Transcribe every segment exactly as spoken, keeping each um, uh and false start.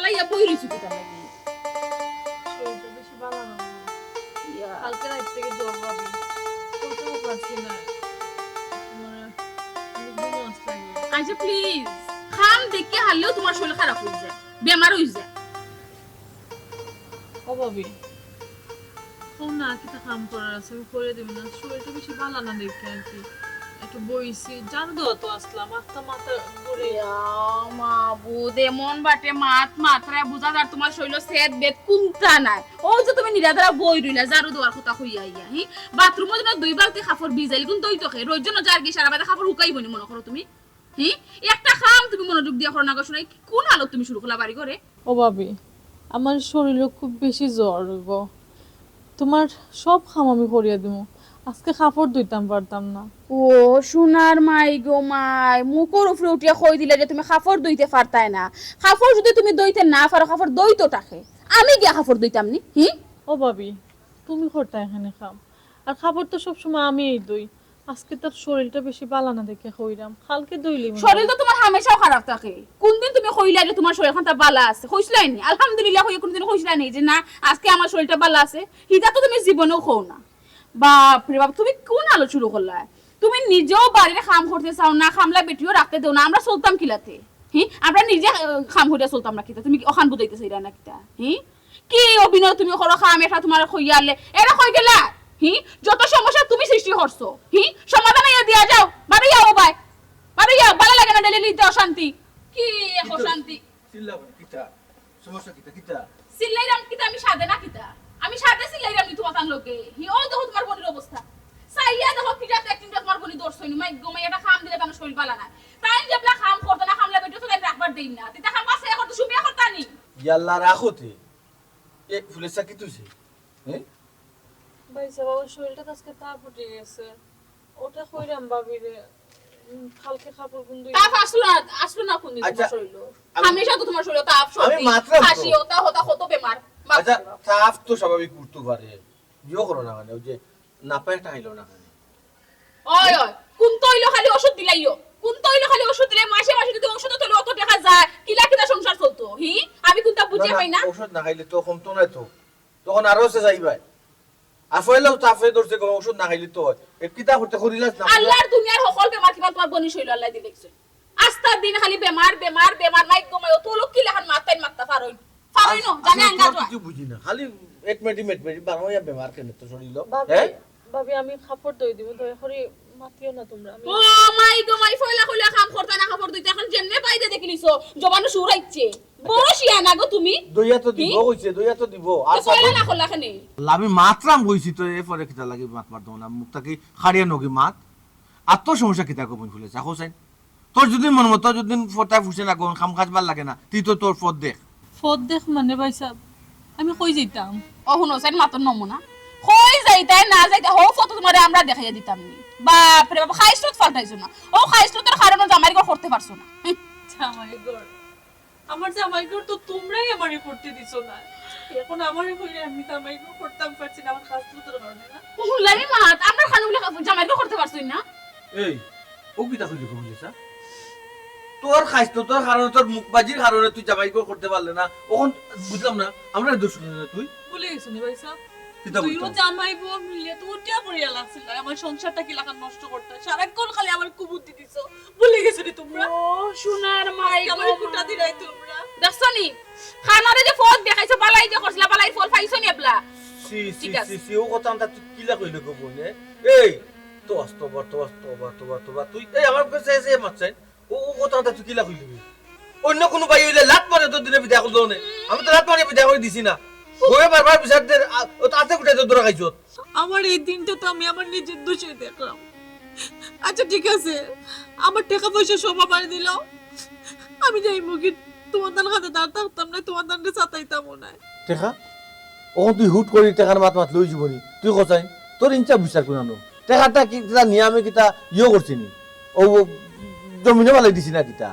আইয়া বই রইছো কিতা লাগি? শরীরটা বেশি ভালো না। ইয়া। কালকে রাত থেকে জ্বর ভাবি, করতেও পারছি না। মানে, ঘুমও আসতে লাগে। আচ্ছা প্লিজ, খাম দেখে হারলেও তোমার শরীর খারাপ হয়ে যায়, বেমার হয়ে যায়। ও ভাবি, কও না, কিতা কাম করার আছে, আমি করে দিব না। শরীরটা বেশি ভালো না দেখে আর কি, একটু বইছি। ঝাড়ু দেওয়া তো আসলাম, আস্তা মাথা ঘুরে। ইয়া মাবুদ, এমন বাটে মাত মাতরায় বুঝা যার তোমার শরীর সেদ বেদ কুন্তা নাই। ও যে তুমি নিরাদারা বই রইলা, ঝাড়ু দেওয়ার কথা কইয়া আইয়া, হি? বাথরুমও যেন দুই বালতি কাপড় ভিজাইল গুন দই তোকে, রোজ যেন যার গিয়ে সারা বাদে কাপড় হুকাইবো নি মনে করো তুমি? হি? একটা কাম তুমি মনোযোগ দিয়া করো না গো, শুনাই কোন হালত তুমি শুরু করলা বাড়ি ঘরে? ও ভাবি, আমার শরীরও খুব বেশি জ্বর হইব, তোমার সব কাম আমি করিয়া দিমু। আজকে কাপড় ধুইতাম পারতাম না। ও সোনার মাই গো মাই, মুখর উপরে উঠিয়া কই দিলে যে তুমি কাপড় ধুইতে পারতায় না। কাপড় যদি তুমি ধুইতে না পারো, কাপড় ধুইতো থাকে, আমি গিয়া কাপড় ধুইতাম নি। হি? ও ভাবি, তুমি করতা এখানে কাম, আর কাপড় তো সবসময় আমিই ধুই। আজকে তার শরীরটা বেশি বালা না দেখে কইরাম, কালকে ধুইলি মনে হয়। শরীর তো তোমার হামেশাও খারাপ থাকে। কোনদিন তুমি কইলা যে তোমার শরীর খানটা বালা আছে? কইছিলাই নি? আলহামদুলিল্লাহ কইয়া কোনদিন কইছিলাই নি যে না, আজকে আমার শরীরটা বালা আছে? হিটা তো তুমি জীবনেও কও না। বাপ রে বাপ, তুমি কোন আলো শুরু করলা? তুমি নিজেও বাড়ির কাম করতে চাও না, কামলা বেটিও রাখতে দেও না, আমরা চলতাম কিলাতে? হি, আমরা নিজে আহ, কাম করিয়া চলতাম না কিতা? তুমি কি অখান বুঝাইতে চাইরা না কিতা? হি, কি অভিনয় তুমি করো? কাম এটা তোমার কইয়ালে এরা কই গেলা? হি, যত সমস্যা তুমি সৃষ্টি করছো, হি, সমাধান ইয়া দিয়া যাও, বাড়ি যাও ভাই, বাড়ি যাও, ভালো লাগে না ডেলি লিতে অশান্তি। কি এক অশান্তি? চিল্লাও না, কিতা? সমস্যা কিতা? কিতা? চিল্লাইরাম কিতা? আমি সাধে না কিতা? আমি সাধে চিল্লাইরাম নি তোমার তার লগে? হি, ও দেখো তোমার বোনের অবস্থা। চাইয়া দেখো কিতা একদিন তোমার বোনই দর্শনি, মাই গো মাই, এটা কাম দিলে তার শরীর বালা না। তাই যে আপনার কাম করতো না, কামলা বেটিও তো তাই রাখবার দেই না। তিতা কাম আছে, এখন তো সুমিয়া করতা নি। ইয়াল্লা, রাখো তে। এ ফুলের চা কি তুইছে? হ্যাঁ? ভাই সাহেব, আমার শরীরটা তো আজকে তাপ উঠে গেছে, ওটা কইরাম ভাবিরে। উম, কালকে কাপড় কোন দুই তাপ আসলো না, আসলো না কোনদিন আচ্ছা, তোমার শরীর? আমি- হামেশা তো তোমার শরীর তাপ, আমি সর্দি, মাতলাম তো। কাশি, ওটা হতা কত বেমার। বাপ আচ্ছা, রে বাপ। তাপ তো স্বাভাবিক উঠতে পারে, ইয়ে করো না কেন, ওই যে নাপা একটা খাইলো না কেন? ওই ওই, কোন তৈল খালি ওষুধ দিলাইও, কোন তৈল খালি ওষুধ দিলে মাসে মাসে যদি ওষুধ তৈল অত দেখা যায়, কিলা কিলা সংসার চলতো? হি, আমি কোনটা বুঝে পাই না। ওষুধ না খাইলে তো কমতো না তো, তখন আরো সে যাইবাই। আর পয়লাও তাপে ধরছে গো, ওষুধ না খাইলে তো হয়। এ কিতা করতে করিলাস না? আল্লাহর দুনিয়ার সকল বেমার কিমান তোমার বনি শৈল আল্লাহ দিলে গেছে। আস্তা দিন খালি বেমার, বেমার, বেমার, মাইক গমাই, ও তো লোক কি লেখান মাথায় মাথা ফারইন। ফারইন, জানে আসলে আঙ্গা তোর কিছু বুঝি না, খালি এক মিনিট, এক মিনিট, বারো ইয়া বেমার কেন তো শরীর? ভাবি, হ্যাঁ? ভাবি, আমি কাপড় ধুই দিব, দয়া করে মাতিও না তোমরা। আমি ও মাই গো মাই, ফয়লা কইলা কাম করতা না, কাপড় ধুইতা, এখন যেমনে বাইরে দেখিলিছো, জবানো সুর আইছে। বড় শিয়া না গো তুমি। দইয়া তো দিব কি? কইছে, দইয়া তো দিব। তো আর ফয়লা না করলা কেনে? আমি মাতরাম কইছি তো, এরপরে কিতা লাগি মাত মারতো না, মুখ থাকি খাড়িয়া নগি মাত। আর তোর সমস্যা কিতা কো বইন ফুলে চা কো চাই? তোর যদি মন মতো যদি ফটায় ফুসে না কোন কাম কাজ ভালা লাগে না, তুই তো তোর পথ দেখ। পথ দেখ মানে ভাই সাহেব, আমি কই যাইতাম? ও হুনো, সাইড মাতর নমুনা। কই যাইতায় না যাইতায়, হো ফটো তোমারে আমরা দেখাইয়া দিতাম নি। বাপ রে বাপ, খাইছলত ফাল্টাইছো না। ও খাইছলতর কারণে জামাইর ঘর করতে পারছো না। হুম। জামাই ঘর? আমার জামাই ঘর তো তোমরাই আমারে করতে দিছো না। এখন আমারে কইলে আমি জামাই ঘর করতাম পারছি না, আমার খাইছলতর কারণে না। হুনলামি মাত, আমরা খানো বলে জামাইর ঘর করতে পারছই না। এই, ও কিতা কইলি কো বইন চা? তোর খাইছলতর কারণে, তোর মুখবাজির কারণে তুই জামাই ঘর করতে পারলে না। ওখান বুঝলাম না, আমরা দোষ করলি না তুই। ভুলে গেছো নি ভাই সাহেব? কিতা তুইও বলতো? জামাই বউ মিলিয়া তো উঠিয়া পড়িয়া লাগছিল, আমার সংসারটা কি লাখান নষ্ট করতে, সারাক্ষণ খালি আমার কুবুদ্ধি দিছো। ভুলে গেছো নি তোমরা? ও সোনার মাই গো আমার মাই। কুটা দিলাই তোমরা। দেখছো নি? খানারে যে ফল দেখাইছো, বালাই যে করছিলা, বালাই ফল পাইছো নি এবলা? সি, সি, ঠিক আছে। সি, সি, ও কথা আমরা তুই কিলা কইলে গো বইন, এ? এই, তো আস, তোবা, তোবা, তোবা, তোবা, তোবা, তুই, এই, আমার কাছে এসে মাত চাই। ও, ও কথা আমরা তুই কিলা কইলি? অন্য কোনো ভাই হইলে লাত মারে তোর দিনে বিদায় করলো নে। আমি তো লাত মারে বিদায় করে দিছি না। বউয়ে বারবার বিচার দের, আ, ও তো আতে কুটাই তোর ধরা খাইছত। আমার এই দিনটা তো আমি আমার নিজের দোষে দেখলাম। আচ্ছা ঠিক আছে, আমার টাকা পয়সা সব আমারে দিলাও, আমি যাইমু গি, তোমার তান খাতে দাঁড় থাকতাম না, তোমার তানকে সাতাইতাম না। টেকা? অখন তুই হুট করি টেকার মাত মাতলে অই যিবো নি? তুই কছাইন, তোর ইনসাফ বিচার কুনানো? টেকাটা কিতা নিয়া আমি কিতা ইয়ো করছি নি? ও, ও জমিনো ফালাই দিছি না কিতা?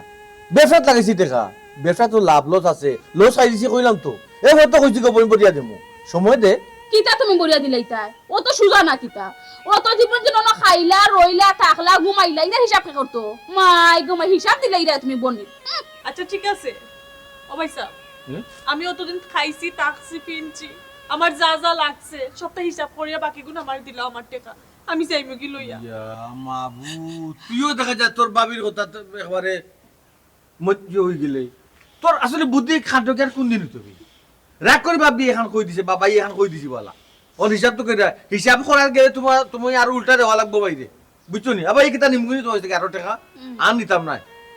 ব্যবসাত লাগাইছি টেকা। ব্যবসাত তো লাভ লস আছে। লস খাই দিছি কইলাম তো। এ হয়তো কইছি গো বইন বরিয়া দেমু। সময় দে। কিতা তুমি বরিয়া দিলাইতায়? ও তো সুজা না কিতা? ও তো জীবন জীবন খাইলা, রইলা, থাকলা, ঘুমাইলা, ইরা হিসাব কে করতো? মাই গো মাই, হিসাব দিলাইরায় তুমি বনি। আচ্ছা ঠিক আছে, ও ভাই সাহেব, হুম? আমি অতদিন খাইছি, থাকছি, ফিনছি, আমার যা যা লাগছে, সবটা হিসাব করিয়া বাকিগুন আমারে দিলাও আমার টেকা। আমি যাইমুগি লইয়া। ইয়া মাবুদ, তুইও দেখা যায় তোর ভাবির কথা তো একবারে মজ্জ অই গেলে। তোর আসলে বুদ্ধি খাটো কি আর কোন দিন হইতো কি? রাগ করে ভাবি এখান কই দিছে, বাবাই এখান কই দিছি বলা। অন হিসাব তো করে, হিসাব করার গেলে তোমার, তুমি আরো উল্টা দেওয়া লাগবো বাইরে। বুঝছো নি? আবার এই কিতা নিমগুনি তোমার থেকে আরো টাকা? হুম। আর নিতাম না।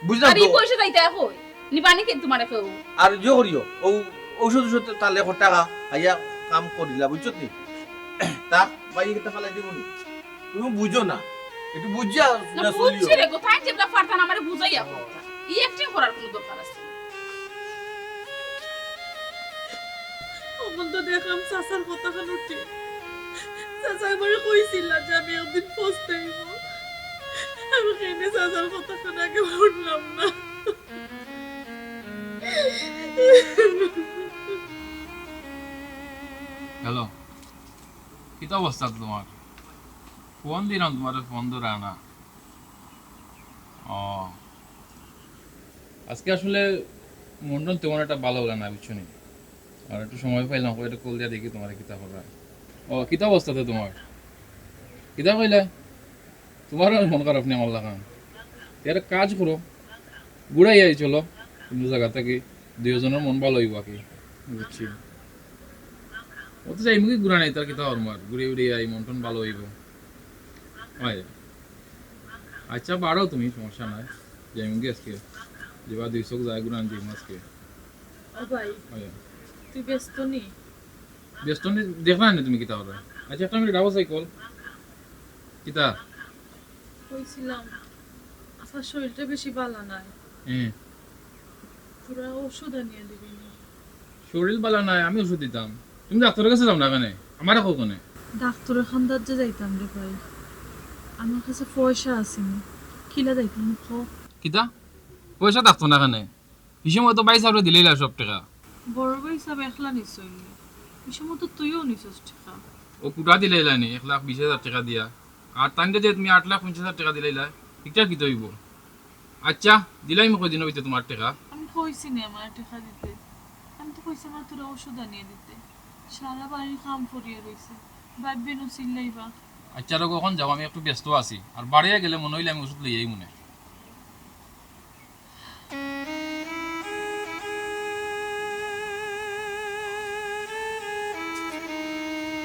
বুঝলাম আর এই তো। পয়সা দিতে কই? নিবানি কে তোমার কেউ? আর ইয়ে করিও, ও ঔষধ ঔষধ তাহলে এখন টাকা আইয়া কাম করিলা, বুঝছো নি? তা ভাই, এটা ফালাই দিব নি? তুমি বুঝো না, একটু বুঝিয়া না, সুজা চলিও। বুঝছি রে, কোথায় যেটা পারতাম আমারে বুঝাইয়া কথা। ই একটিং করার কোনো দরকার আছে? অমন তো দেখলাম চাচার কথা খান উঠে। চাচা আমারে কইছিলা যে আমি একদিন পস্তাইব। আমি কেনে চাচার কথা খান আগে শুনলাম না। হ্যালো, কিতা অবস্থা তোমার? ফোন দিলাম তোমার, ফোন ধরা না। ও, আজকে আসলে মনটা তেমন একটা ভালা লাগে না, বুঝছো নি? আর একটু সময় পাইলাম, কই একটু কল দিয়া দেখি তোমার কিতা খবর। ও, কিতা অবস্থাতে তোমার? কিতা কইলে? তোমারও মন খারাপ নি আমার লাখান। তে একটা কাজ করো, ঘুরাই আই চলো, কোনো জায়গা থাকি দুইজনের মন ভালা অইব আর কি। বুঝছি। ও তো যাইমুগি ঘুরা নাই, তার কিতা হরমার, ঘুরে উড়ে আই, মন টন ভালা অইব। হয়। আচ্ছা, বারো তুমি, সমস্যা নাই। যাইমুগি আজকে। যেবা দুই চোখ যায় ঘুরান যাইমু আজকে। ও ভাই, হয়। তুই ব্যস্ত নি? ব্যস্ত নি, দেখলা না তুমি কিতা করো? আচ্ছা, একটা মিনিট, আবার চাই কল। কিতা? কইছিলাম, আচ্ছা, শরীরটা বেশি ভালা নাই। হ্যাঁ। তোরা ঔষধ আনিয়া দিবি নি? শরীর ভালা নাই, আমি ঔষধ দিতাম। তুমি ডাক্তারের কাছে যাও না কেনে? আমারে কও কেনে? ডাক্তারের খান্দাত যে যাইতাম রে ভাই, আমার কাছে পয়সা আছে নি, কিলা যাইতাম ক? কিতা? পয়সা থাকতো না কেনে? হি সময় তো ভাই সাবরে দিলাইলা সব টেকা। বড় ভাই সাব একলা নিছইন নি, হি সময় তো তুইও নিছস টেকা। ও কুটা দিলাইলা নি, এক লাখ বিশ হাজার টেকা দিয়া। আর তাইন যে তুমি আট লাখ পঞ্চাশ হাজার টেকা দিলাইলা, ইটা কিতা অইব? আচ্ছা, দিলাইমু কয়দিন অইতে তোমার টেকা। আমি কইছি নি আমারে টেকা দিতে, আমি তো কইছি আমার তোরা ঔষধ আনিয়া দিতে। সারা বাড়ির কাম পড়িয়া রইছে, ভাববে নু চিল্লাইবা। আচ্ছা রোগ, অখন যাও, আমি একটু ব্যস্ত আছি, আর বাড়িয়া গেলে মনে অইলে আমি ঔষধ লইয়াই মনে।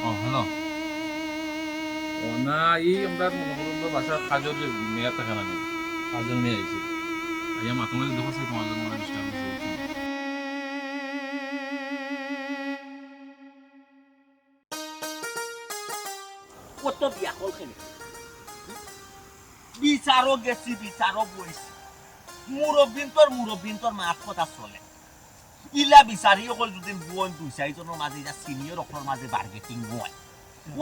ও, হ্যালো। ও না, এই আমরা মনে করুন তো বাসার কাজের যে মেয়ে থাকে না, কাজের মেয়ে আইছে। আইয়া মাথা মাঝে দেখো, সেই তোমার জন্য ডিস্টার্ব হয়েছে। কত বিয়া কল খেলে? বিচারও গেছি, বিচারও বইছি। মুরব্বিন্তর, মুরব্বিন্তর মাত কথা চলে। ইলা বিচারি অকল যদি বইন দুই চাইরজনর মাঝে, ইটা সিনিয়র অকলর মাঝে বার্গেটিং অয়।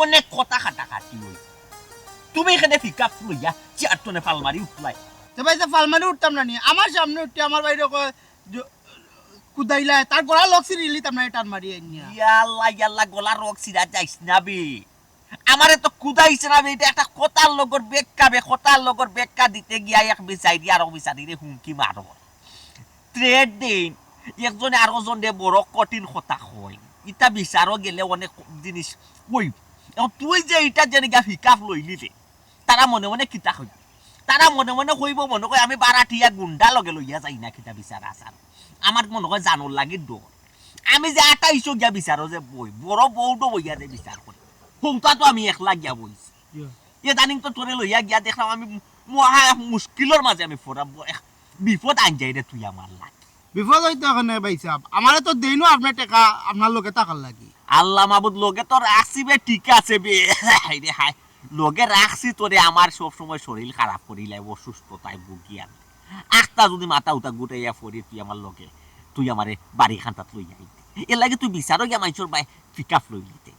অনেক কথা কাটাকাটি অয়। তুমি এখানে পিক আপ লইয়া চেয়ার তনে ফাল মারি উঠলাই। তে ভাই, যে ফাল মারি উঠতাম না নি? আমার সামনে উঠে আমার বাইরে কয়, যে, কুদাইলা, তার গলা লগ ছিঁড়িলিতাম না, টান মারি আইনিয়া। ইয়াল্লা, ইয়াল্লা, গলা রগ ছিঁড়া যাইস না বে। আমারে তো কুদাইছে না বে, ইটা একটা কথার লগর ব্যাখ্যা বে, কথার লগর ব্যাখ্যা দিতে গিয়া এক বিচারি আরো বিচারিরে হুমকি মারো। থ্রেট দেইন, একজনে আরো জনরে বড় কঠিন কথা কয়। ইটা বিচারও গেলে অনেক জিনিস কই। এখন তুই যে ইটা যেন গিয়া পিক আপ লইলি রে, তারা মনে মনে কিতা কইব? তারা মনে মনে কইব, মনে কয় আমি বারাটিয়া গুন্ডা লগে লইয়া যাই না কিতা বিচার আচার। আমার মনে কয় জানর লাগি ডর। আমি যে আটাইশো গিয়া বিচারও যে বই, বড় বউডো বইয়া যে বিচার করি। হৌতা তো আমি একলা গিয়া বইছি। ইয়া। এদানিং তো তোরে লইয়া গিয়া দেখলাম আমি মহা এক মুশকিলর মাঝে আমি পড়া, ব-, এক বিপদ আন যাই রে তুই আমার লাগি। বিপদ অইতো কেনে ভাই সাব? আমারে তো দেইনও আপনে টেকা আপনার লগে থাকার লাগি। আল্লাহ মাবুদ লগে তো রাখছি বে, ঠিক আছে বে। হায় রে হায়। লগে রাখছি তোরে, আমার সব সময় শরীর খারাপ করিলাই, অসুস্থতায় ভুগি আমি। আখতা যদি মাথা উতা গুটাইয়া পড়ি তুই আমার লগে, তুই আমারে বাড়ি খান্তাত লইয়া আইতে। এর লাগি তুই বিচারও গিয়া মাইনষর বায় পিক আপ লইলিতে।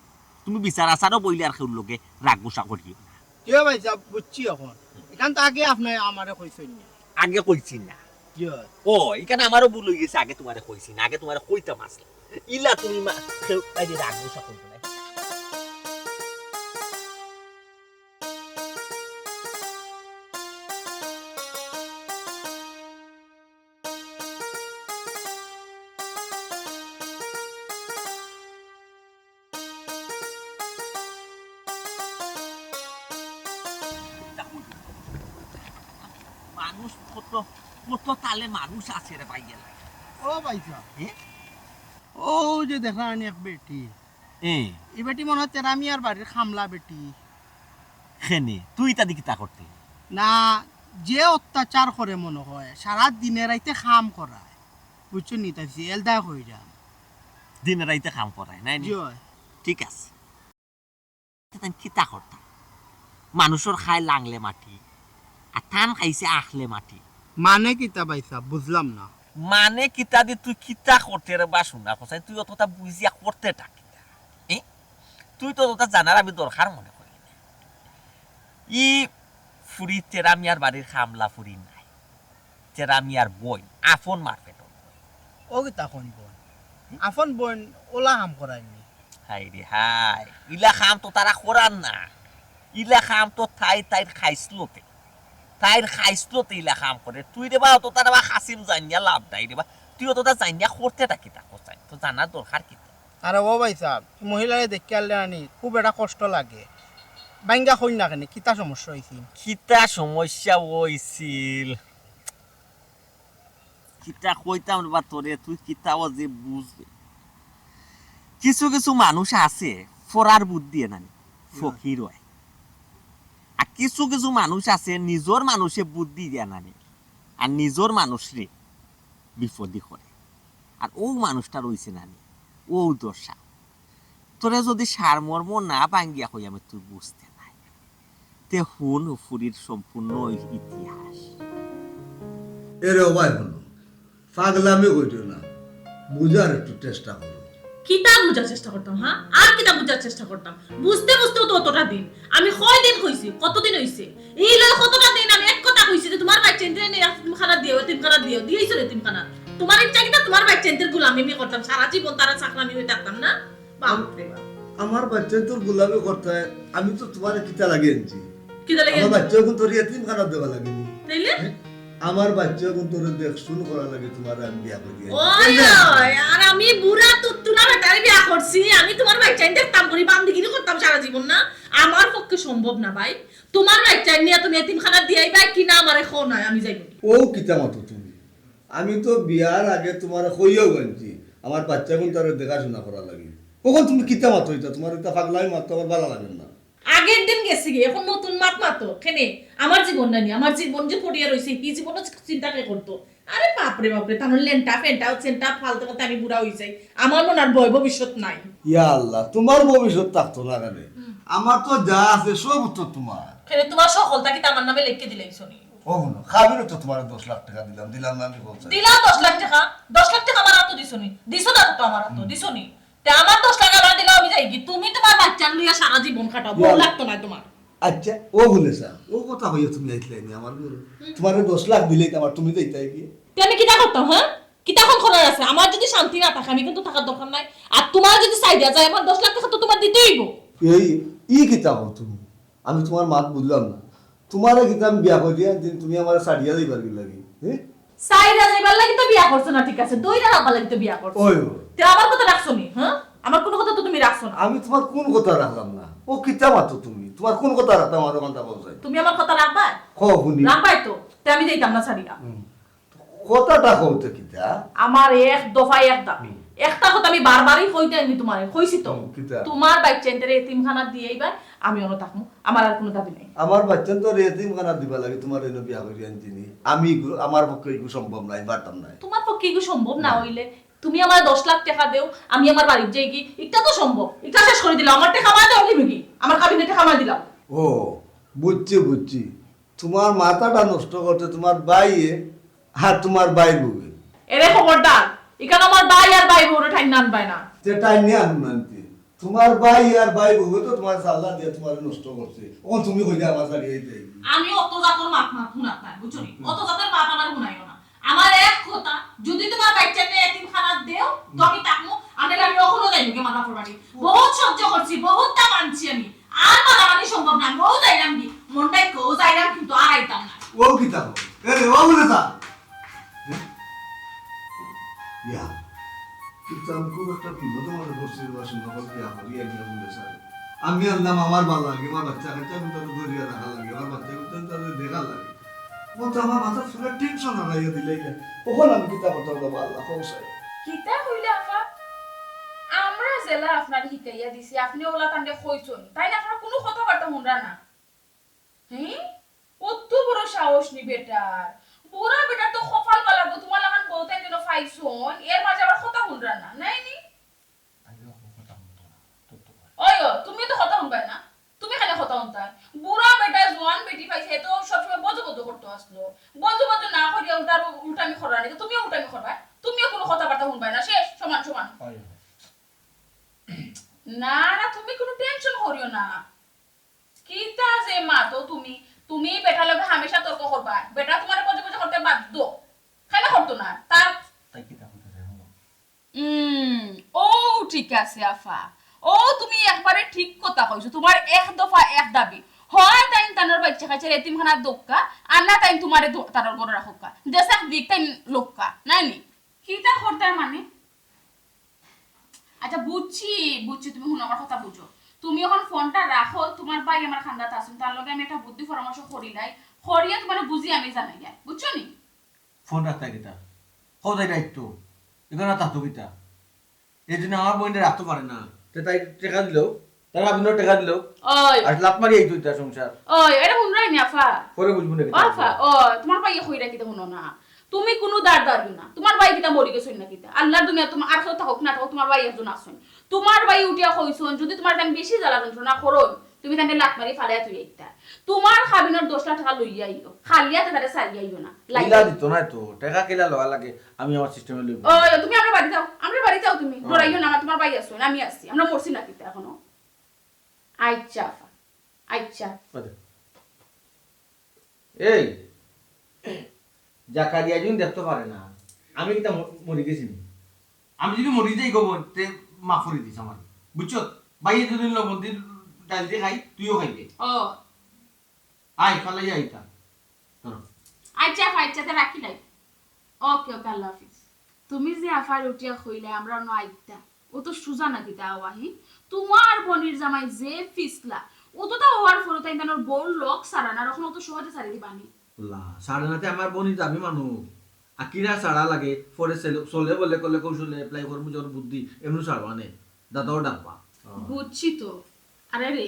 তুমি বিচার আচারও বইলে আর কেউর লগে রাগ গুসা করিও না। কিও ভাই সাব, বুঝছি এখন। এখান তো আগে আপনে আমারে কইছইন না। আগে কইছি না। কিও? ও, এখানে আমারও ভুল অই গেছে, আগে তোমারে কইছি না, আগে তোমারে কইতাম আসলে। ইলা তুমি মা, কেউ বাইরে রাগ গুসা করবে না। মানুষ কত, কত তালে মানুষ আছে রে ভাই এলাকাত। ও ভাইসাব, এ? ও যে দেখরা আনি এক বেটি। এ। ই বেটি মনো অয় তেরা মিয়ার বাড়ির কামলা বেটি। কেনে, তুই ইতা দি কিতা করতে? না, যে অত্যাচার করে মনো অয়, সারা দিনে রাইতে কাম করায়। বুঝছো নি? তাই এলদা কইরাম। দিনে রাইতে কাম করায়, নায় নি? জি অয়। ঠিক আছে। তে তাইন কিতা করতা? মানুষর খায় লাংলে মাটি, আর তান খাইছে আখলে মাটি। মানে কিতা ভাইসাব? বুঝলাম না। মানে কিতা দি তুই কিতা করতে রে বা সোনা কছাইন? তুই অততা বুঝিয়া করতেটা কিতা? এ? তুই তো অততা জানার আমি দরকার মনে করি না। ই ফুরি তেরা মিয়ার বাড়ির কামলা ফুরি নায়। তেরা মিয়ার বইন, আপন মার পেটর বইন। ও কিতা কইন বইন? আপন বইন অলা কাম করায়নি। হায় রে হায়, ইলা কাম তো তারা করার না। ইলা কাম তো তাই তাইর খাইছলতে। তাইর খাইছলতে ইলা কাম করে। তুই রে বা অততা রে বা কাছিম জানিয়া লাভ নাই রে বা। তুই অততা জানিয়া করতেটা কিতা কছাইন? তো জানার দরকার কিতা? আরে ও ভাইসাব, মহিলারে দেখিয়া আইলে আনি খুব একটা কষ্ট লাগে। বাইঙ্গা কইন না কেনে, কিতা সমস্যা অইছিল? কিতা সমস্যা অইছিল? কিতা কইতাম রে বা তোরে, তুই কিতা অজে বুঝ। কিছু কিছু মানুষ আছে, ফরার বুদ্ধি এ নানি, হুম। ফকির অয়। আর কিছু কিছু মানুষ আছে, নিজর মানুষে বুদ্ধি দিয়া নানি, আর নিজর মানুষরে বিপদি করে। আর অউ মানুষটা রইছে নানি, অউ দশা। তোরে যদি সারমর্ম না ভাঙ্গিয়া কই আমি তুই বুঝতে নায়। তে হুন ফুরির সম্পূর্ণ ইতিহাস। এরে ও ভাই হুনো, পাগলামি করিও না, বুঝার একটু চেষ্টা করো। কিতা বুঝার চেষ্টা করতাম, হ্যাঁ? আর কিতা বুঝার চেষ্টা করতাম? বুঝতে বুঝতেও তো অতটা দিন। আমি কয়দিন কইছি, কতদিন অইছে? এই লয় কতটা দিন আমি এক কথা কইছি যে তুমার বাচ্চাইন্তরে এনে এতিমখানাত দিও, এতিমখানাত দিও, দিয়াইছো এতিমখানাত। তুমার ইচ্ছা কিতা তুমার বাচ্চাইন্তর গুলামি আমি করতাম, সারা জীবন তারার চাকরানি অই থাকতাম না? বাপ রে বাপ। আমার বাচ্চাইন্তর গুলামি করতে আমি তো তুমারে কিতা লাগি আনছি? কিতা লাগি আনছি? আমার বাচ্চাইন্তরে এতিমখানাত দেওয়া লাগেনি। তাইলে? হ্যাঁ? আমার বাচ্চাইন্তরে দেখশুন করা লাগে তুমারে আমি বিয়া করি আনছি। ওই, ওই, আর আমি বুড়া তুত্তুলা বেটারে বিয়া করছি, আমি তুমার বাচ্চাইন দেখতাম করি, বান্দিগিরি করতাম সারা জীবন না? আমার পক্ষে সম্ভব না ভাই। তুমার বাচ্চাইন নিয়া তুমি এতিমখানাত দিয়াইবায় কি না আমারে কও নায়, আমি যাইমু। ও কিতা মাতো তুমি? আমি তো বিয়ার আগে তুমারে কইয়াও আনছি, আমার বাচ্চাইন্তরে দেখাশুনা করা লাগে। অখন তুমি কিতা মাতো ইতা? তুমার ইতা পাগলামি মাত তো আমার ভালা লাগে না। আগের দিন গেছে গিয়া, অখন নতুন মাত মাতো। কেনে? আমার জীবন নানি, আমার জীবন যে পড়িয়া রইছে, হি জীবনও চিন্তা কে করতো? আরে বাপরে বাপরে, তান লেন্টা ফেন্টা, চেন্টা ফালতে ফালতে আমি বুড়া অই যাই। আমার মনে আর ভয় ভবিষ্যৎ নাই। ইয়া আল্লাহ, তুমার ভবিষ্যৎ থাকতো না কেনে? হুম। আমার তো যা আছে সব তো তুমার। কেনে তুমার সকলতা কিতা আমার নামে লেখি দিলাইছো নি? ও হুনো, কাবিনও তো তুমারে দশ লাখ টেকা দিলাম, দিলাম না আমি বলছি। দিলাও দশ লাখ টেকা, দশ লাখ টেকা আমার আতো দিছো নি? দিছো না তো আমার আতো, হুম। দিছো নি? তে আমার দশ লাখ আমার দিলাও আমি যাইগি। তুমি তুমার বাচ্চাইন লইয়া সারা জীবন কাটাও, বউ ইয়া। লাগতো নায় তুমার। আচ্ছা, ও বলে যা, ও কথা কইয়া তুমি আইতলায় নি আমার ঘরো। হুম। তুমারে দশ লাখ দিলেই তো আমার তুমি যাইতায় গিয়া। তে আমি কিতা করতাম, হ্যাঁ? কিতা অখন করার আছে? আমার যদি শান্তি না থাকে, আমি কিন্তু থাকার দরকার নাই। আর তুমার যদি চাই দেওয়া যায়, আমার দশ লাখ টেকা তো তুমার দিতেই অইবো। এই, ই কিতা কও তুমি? আমি তুমার মাত বুঝলাম না। তুমারে কিতা আমি বিয়া করি আনছি, তুমি আমারে ছাড়িয়া যাইবার কি লাগি? হ্যাঁ? ছাড়িয়া যাইবার লাগি তো বিয়া করছো না, ঠিক আছে, দইরা রাখবার লাগি তো বিয়া করছো। ওই, ওই। তে আমার কথা রাখছো নি, হ্যাঁ? আমার কুনু কথা তো তুমি রাখছো না। আমি তুমার কুন কথা রাখলাম না? ও কিতা মাতো তুমি? তুমার কুন কথা রাখতাম, আমার ওখানটা বলছো। তুমি আমার কথা রাখবায়? কও হুনি। রাখবায় তো? তে আমি যাইতাম না ছাড়িয়া। হুম। কথাটা কও তে কিতা? আমার এক দফা এক দাবি। হুম। একটা কথা আমি বারবারই কইতে আইনি তুমারে, কইছি তো। হুম, কিতা? তুমার বাচ্চাইন্তরে এতিমখানাত দিয়াইবায়, আমি অনো থাকমু, আমার আর কুনু দাবি নাই। আমার বাচ্চাইন্তরে এতিমখানাত দিবার লাগি তুমারে এনো বিয়া করি আনছি নি। আমি ইগু, আমার পক্ষে ইগু সম্ভব নায়, পারতাম নায়। তুমার পক্ষে ইগু সম্ভব না অইলে তুমি আমারে দশ লাখ টেকা দেও, আমি আমার বাড়িত যাইগি, ইটা তো সম্ভব। ইটা শেষ করি দিলাও, আমার টেকা আমারে দেও, নিমু কি? আমার কাবিনর টেকা আমারে দিলাও। ও, বুঝছি, বুঝছি। তুমার মাথাটা নষ্ট করছে তুমার ভাইয়ে আর তুমার ভাইর বউয়ে। এরে খবরদার, ইখান আমার ভাই আর ভাইর বউরে টাইন্না আনবায় না। তে টাইন্না আনমু না নি তে। তুমার ভাই আর ভাইর বউয়ে তো তুমারে সাল্লা দিয়া তুমারে নষ্ট করছে। অখন তুমি কইলে আমার ছাড়িয়া যাইতায়। আমি অত জাতর মাত মাত হুনাত নায়, বুঝছো নি? হুম। অত জাতর মাত আমারে হুনাইও না। আমার এক কথা, যদি তুমার বাচ্চাইন্তরে এতিমখানাত দেও, তো আমি থাকমু, আর নাইলে আমি অখনো যাইমু গি আমার বাপর বাড়ি। বহুত সহ্য করছি, বহুততা মানছি আমি। আর মানামানি সম্ভব না, আমি অউ যাইরাম গি, মনটাই কও যাইরাম, কিন্তু আর আইতাম না। ও কিতা কও? এ রে, ও বলে যা। হ্যাঁ? ইয়া, কিন্তু আমি খুব একটা বিপদর মধ্যে পড়ছি রে বা, সুন্দর করে বিয়া করি, একজন বলে স্যার। আমি আনলাম আমার ভালা লাগে, আমার বাচ্চা কাচ্চা কিন্তু তাদের ধরিয়া রাখা লাগে, আমার বাচ্চা কাচ্চা তাদের দেখা লাগে। ও তো আমার মাথার চুলে টেনশন হারাইয়া দিলে গা। ওখানে আমি কিতা করতাম রে বা আল্লাহ, কও চাই। কিতা কইলা আফা? আমরা যেলা আপনারে হিকাইয়া দিছি, আপনে ওলা তানরে কইছইন, তাইন আপনার কুনু কথাবার্তা হুনরা না। হুম? কত বড় সাহস নি বেটার। বুড়া বেটার তো কপাল বালা গো, তুমার লাখান বউ তাইন যেন পাইছইন, এর মাঝে আবার কথা হুনরা না, নায় নি? আইও, কথা হুনতো না, তত করে। ওই ও, তুমি তো কথা হুনবায় না। তুমি কেনে কথা হুনতায়? বুড়া বেটা জোয়ান বেটি পাইছে, হে তো সবসময় বজো বজো করতো আসলো। বজো বজো না করিয়া উল্টার উল্টামি করার নি, তো তুমিও উল্টামি করবায়। তুমিও কুনু কথাবার্তা হুনবায় না, শেষ, সমান সমান। ওই, ওই। না, না, তুমি কুনু টেনশন করিও না। কিতা যে মাতো তুমি, তুমি বেটার লগে হামেশা তর্ক করবায়। বেটা তুমারে বজো বজো করতে বাধ্য। কেনে করতো না? তার তাই কিতা করতে চায়, হুনো। উম, ও ঠিক আছে আফা, ও তুমি একবারে ঠিক কথা কইছো, তুমার এক দফা এক দাবি, হয় তাইন তানর বাইচ্চা কাইচ্চারে এতিমখানাত দেউক্কা, আর না তাইন তুমারে দো-, তানর ঘরো রাখউক্কা, যেছাক দিক তাইন লউক্কা, নায় নি? কিতা করতায় মানে? আচ্ছা বুঝছি, বুঝছি, তুমি হুনো আমার কথা বুঝো। তুমি অখন ফোনটা রাখো, তুমার ভাই আমার কান্দাত আছইন, তার লগে আমি একটা বুদ্ধি পরামর্শ করিলাই, করিয়া তুমারে বুঝিয়া আমি জানাইয়ার, বুঝছো নি? ফোন রাখতায় কিতা? কও তাই দায়িত্ব। ইখানো থাকতো কিতা? এই জন্য আমার বইনরে রাখতো পারে না। তে তাই টেকা দিলো, তার আবিনর টেকা দিলো। ওই। আর লাত মারি আইতো ইতা সংসার। ওই, এটা হুনরায় নি আফা? পরে বুঝবো না কিতা? আফা, ও, তুমার ভাইয়ে কইরা কিতা হুনো না। তুমি কুনু দাঁড় দাঁড়িও না। তুমার ভাই কিতা মরি গেছইন না কিতা? আল্লার দুনিয়াত তুমার আর কেউ থাকউক না থাকউক, তুমার ভাই একজন আছইন। তুমার ভাই উঠিয়া কইছইন, যদি তুমার তাইন বেশি জ্বালা যন্ত্রণা করইন, তুমি তানরে লাত মারি ফালাইয়া থুই আইতা। তুমার কাবিনর দশ লাখ টেকা লইয়া আইও, খালি আতে তারে ছাড়িয়া আইও না। কিলা দিতো না তো, টেকা কিলা লওয়া লাগে, আমি আমার সিস্টেমে লইব। ও, তুমি আমরার বাড়ি যাও, আমরার বাড়ি যাও তুমি। ও। ডরাইও না, আমার, তুমার ভাই আছইন, আমি আছি, আমরা মরছি না কিতা এখনো। আচ্ছা আফা, আচ্ছা। বাদে। এই, জাকারিয়া যদি দেখতো পারে না, আমি কিতা ম-, মরি গেছি নি? আমি যদি মরি যাই গো বইন, তে মাফ করি দিস আমার। বুঝছো? ভাইয়ে যদি লবণ দি ডাইল দি খাই, তুইও খাইবে। ও। আয়, ফালাই আইতা। ধরো। আচ্ছা, আফা, আচ্ছা, তে রাখিলাই। ওকে, ওকে, আল্লাহ হাফিজ। তুমি যে আফারে উঠিয়া কইলায়, আমরা অনো আইতা। ও তো সুজা না কিতা আওয়া, হি? তুমার বইনর জামাই যে ফিসলা, ও তো তা অওয়ার পরে তাইন তানর বউর লগ ছাড়া না, আর অখন অত সহজে ছাড়ি দিবা নি। লা, ছাড়ে না তে আমার বইনর দাবি মানু। আকিরা ছাড়া লাগে, পরে চলে, চলে বলে কলে কৌশলে apply করমু যখন বুদ্ধি, এমনি ছাড়বা নে। দাদাও ডাকবা। বুঝছি তো। আরে রে,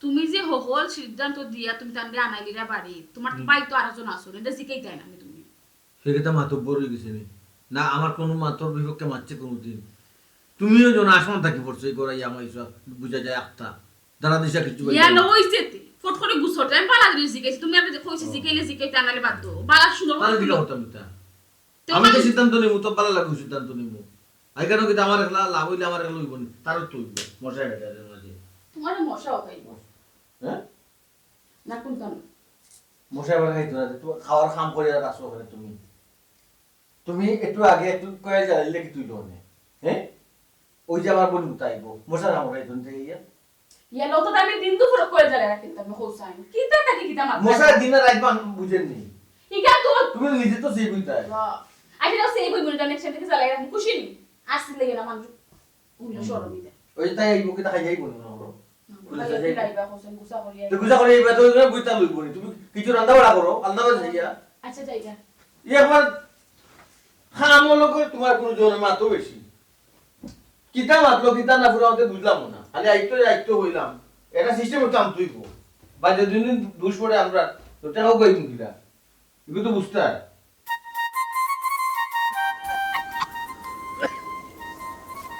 তুমি যে হকল সিদ্ধান্ত দিয়া তুমি তানরে আনাইলিরা বাড়ি, তুমার হুম। ভাই তো আরো জন আছইন, এটা জিকাইতায় না নি তুমি। হে কিতা মাতব্বর অই গেছে নি? না, আমার কুনু মাতর বিপক্ষে মাতছে কুনুদিন। তুমিও যেন আসমান থাকি পড়ছো, এই করাই আমার ইসা বুঝা যায় আখতা। দাঁড়া দিশা কিচ্ছু বলতে ইয়া না। লো, ওই যে তে, ফট করে গুছর, আমি পালা দিলে জিকাইছি, তুমি আর কইছি ও। জিকাইলে জিকাইতায় নাইলে বাদ দেও। বালা সুন্দর তাহলে করে দিকে তুমি হতাম তা। তে আমি তো মানে সিদ্ধান্ত নিমু, তো ভালা লাগবো সিদ্ধান্ত নিমু। আই কেন কিন্তু আমার একলা লাভ অইলে আমার একলা অইবো নি, তারও তো অইবো। মশাই বেটা এর মাঝে। তুমার মশাও খাইবো। হ্যাঁ? না, কোন কারণে? মশাই বেটা খাইতো না, তুমি খাওয়ার কাম করিয়া রাখছো ওখানে তুমি। তুমি একটু আগে একটু কয়ে জ্বালাইলে কি তুই লোনে? হ্যাঁ? ওই যে আমার বইন উঠাইবো, মশার কামড় খাইতো না, ইয়া? ইয়া, লো তো আমি দিন দুপুরে কয়ে জ্বালাই রাখি, আমি হোসাইন। কিতা থাকি কিতা মাত? মশার দিনে রাত বান বুঝেন নি। ইকা তো তুমি নিজে তো সেই বুঝতায়। আচ্ছা, তো সেই বই মনে জানে একসাথে জ্বালাই রাখি, খুশি নি? আসলে না মানুষ উল্টো সরম দিতে। ওই তাই এই মুখে তাকাই যাইবো না, বড়। না, খুলে ভাই, যাই। লাইবা হোসেন গুসা করিয়া। তো গুসা করিয়া এবার তো ওই বইটা লইবো নি। তুমি কিছু রান্না বাড়া করো, আলাদা করে যাইয়া। আচ্ছা, যাইগা। ইয়ে একবার খাম হলো করে তোমার কোনো জোরে মাতো বেশি। কিতা মাতলো, কিতা না পুরো আমাদের বুঝলাম না। খালি আইতো, আইতো হইলাম। এটা সিস্টেম হচ্ছে আমি তুইবো। বা যদি দুষ পড়ে আমরা, তো টেকাও কই মুখিরা। এগুলো তো বুঝতে হয়।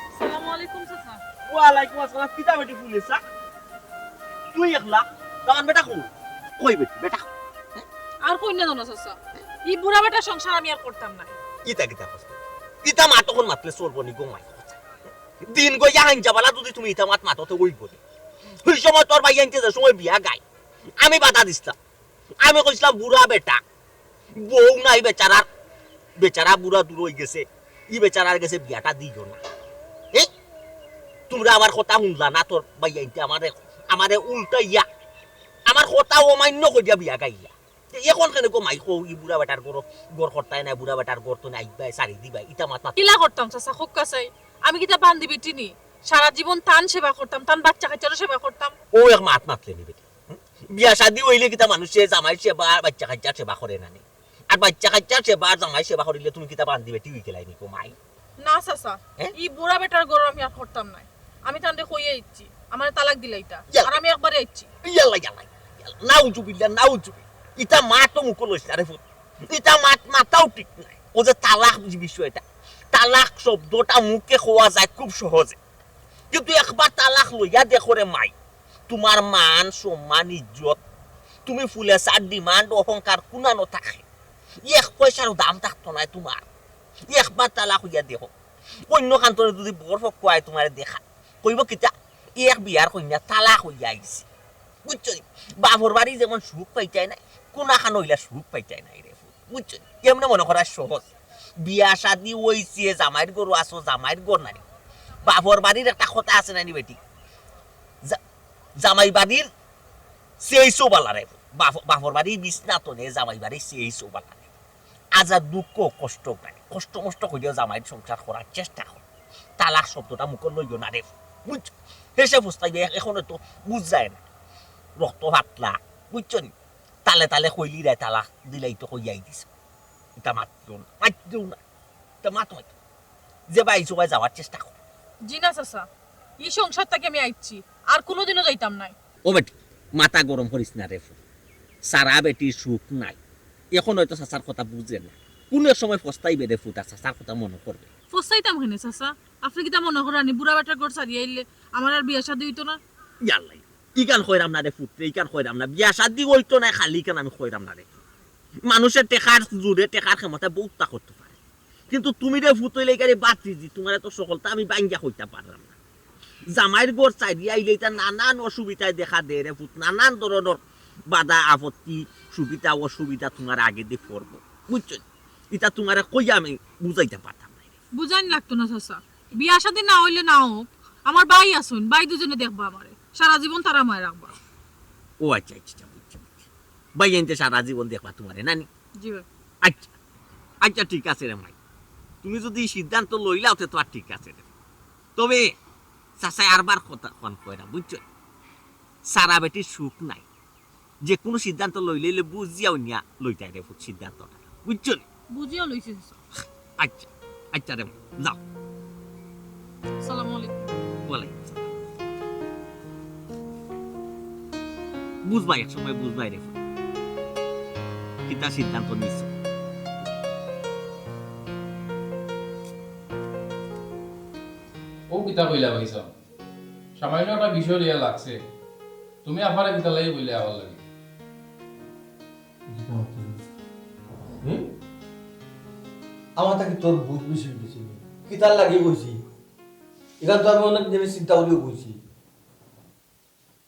আসসালামু আলাইকুম, চাচা। ওয়ালাইকুম আসসালাম। কিতা বেটি ফুলে চা? তুই একলা? তখন বেটা কই? কই বেটি, বেটা কই? আর কই না জানো, চাচা? ই বুড়া বেটার সংসার আমি আর করতাম না। কিতা, কিতা কথা? কিতা মা তখন মাতলে চলবো নি গো মাই? দিন গো ইয়া হাইঞ্জা বালা যদি তুমি ইতা মাত মাতো তো ওই করে। ওই সময় তোর ভাই আনতে যে সময় বিয়া গাই। আমি বাধা দিছলাম। আমি কইছিলাম, "বুড়া বেটা, বউ নাই বেচারার, বেচারা বুড়া দূর হই গেছে, ই বেচারার গেছে বিয়াটা দিও না।" এ? তোমরা আমার কথা শুনলা না, তোর ভাই আনতে আমারে, আমারে উল্টাইয়া, আমার কথা অমান্য করিয়া বিয়া গাইয়া। তে এখন কেন গো মাই কও, ই বুড়া বেটার ঘর, ঘর করতায় না, বুড়া বেটার ঘর তো নাই, আইবায়, সারি দিবায়, ইতা মাত মাত। কিলা করতাম চাচা, খোক্কা চাই? আমি কিতা বান্দি বেটি নি? সারা জীবন তান সেবা করতাম, তান বাচ্চা কাচ্চারও সেবা করতাম। ও এক মাত মাতলে নি বেটি। হুম? বিয়া শাদি হইলে কিতা মানুষে জামাই সেবা, বাচ্চা কাচ্চার সেবা করে না নি? আর বাচ্চা কাচ্চার সেবা আর জামাইর সেবা করিলে তুমি কিতা বান্দি বেটি অইগেলায় নি গো মাই? না চাচা, হ্যাঁ? ই বুড়া বেটার ঘর আমি আর করতাম নায়। আমি তানরে কইয়া আইছি, আমারে তালাক দিলাইতা। ইয়া। আর আমি একবারে আইছি। ইয়াল্লা, ইয়াল্লা, ইয়াল্লা। নাউজুবিল্লাহ, নাউজুবিল্লাহ। ইতা মাত তো মুখো লইস না রে ফুত। ইতা মাত মাতাও ঠিক নায়। ও যে তালাক যে বিষয়টা, তালাক শব্দটা মুখে কওয়া যায় খুব সহজে, কিন্তু একবার তালাক লইয়া দেখো রে মাই, তুমার মান, সম্মান, ইজ্জত, তুমি ফুলেছার demand, অহংকার কুনানো থাকে? এক পয়সারও দাম থাকতো নায় তুমার। একবার তালাক অইয়া দেখো, অন্য কান্তরে যদি বর পক্ষ আয় তুমারে দেখা, কইবো কিতা, এক বিয়ার কইন্যা তালাক অইয়া আইছে, বুঝছো নি? বাপর বাড়ি যেমন সুখ পাইতায় নায়, কুনাখান অইলা সুখ পাইতায় নায় রে ফুত, বুঝছো নি? এমনে মনো করা সহজ। বিয়া শাদি অইছে, জামাইর ঘরো আছো, জামাইর ঘর নায়। বাপর বাড়ির একটা কথা আছে না নি বেটি, জা-, জামাই বাড়ির সেই সোবালা রে ফুত। বাপ-, বাপর বাড়ি বিছনা তো নে, জামাই বাড়ি সেই সোবালা রে। আজা দুঃখ কষ্ট পায়, কষ্ট মষ্ট করিয়া জামাইর সংসার করার চেষ্টা কর। তালাক শব্দটা মুখো লইও না রে, বুঝছো? হেষে পস্তাইবে, এ-, এখন তো বুঝায় না, রক্ত পাতলা, বুঝছো নি? তালে তালে কইলি রে, তালাক দিলাই তো কইয়াই দিছ। ইতা মাতিও না, মাতিও না, ইতা মাত মাতিও না। যে ভাই সবাই যাওয়ার চেষ্টা কর। জি না চাচা, ই সংসার থাকি আমি আইছি, আর কুনুদিনও যাইতাম নায়। ও বেটি, মাথা গরম করিস না রে ফুত। সারা বেটির সুখ নাই। এখন হয়তো চাচার কথা বুঝে না, কুনু এক সময় পস্তাইবে রে ফুত, আর চাচার কথা মনো করবে। পস্তাইতাম কেনে চাচা? আপনে কিতা মনো করইন নি বুড়া বেটার ঘর ছাড়িয়া আইলে আমার আর বিয়া শাদি অইতো না? ইয়াল্লা, ইখান কইরাম না রে ফুত রে, ইখান কইরাম না। বিয়া শাদি অইতো না, খালি ইখান আমি কইরাম না রে। মানুষে টেকার জোরে, টেকার ক্ষমতায় বউততা করতো পারে, কিন্তু তুমি রে ফুত অইলাইগি রে বাতিজি, তুমারে তো হকলতা আমি ভাঙ্গিয়া কইতাম পাররাম না। জামাইর ঘর ছাড়িয়া আইলে ইতা নানান অসুবিধায় দেখা দেয় রে ফুত, নানান ধরনর বাধা আপত্তি, সুবিধা অসুবিধা তুমার আগেদি পড়বো, বুঝছো নি? ইতা তুমারে কইয়া আমি বুঝাইতাম পারতাম নায় রে। বুঝাইন লাগতো না চাচা, বিয়া শাদি না অইলে না অউক, আমার ভাই আছইন, ভাই দুইজনে দেখবা আমারে, সারা জীবন তারা আমারে রাখবা। ও আচ্ছা, আচ্ছা, আচ্ছা, বুঝছি, বুঝছি। ভাইয়াইন্তে সারা জীবন দেখবা তুমারে, না নি? জি ভাই। আচ্ছা, আচ্ছা, ঠিক আছে রে মাই, তুমি যদি ই সিদ্ধান্ত লইলাও, তে তো আর ঠিক আছে রে। তবে চাচায় আরবার কথা কন কইরা, বুঝছো? সারা বেটির সুখ নাই, যে কুনু সিদ্ধান্ত লইলে বুঝিয়া উনিয়া লইতায় রে ফুত সিদ্ধান্তটা, বুঝছো নি? বুঝিয়া লইছি চাচা। আচ্ছা, আচ্ছা রে, যাও। আসসালামু আলাইকুম। ওয়ালাইকুম আসসালাম। বুঝবায়, এক সময় বুঝবায় রে ফুত, কিতা সিদ্ধান্ত নিছো। ও কিতা কইলা ভাইসাব? সামান্য একটা বিষয় লইয়া লাগছে। তুমি আফারে কিতা লাগি কইলে আফার লাগি? হুম? আমার থাকি তোর বুঝ বেশি অইগেছে নি? কিতার লাগি কইছি? ইখান তো আমি অনেক দিনে চিন্তা করিও কইছি।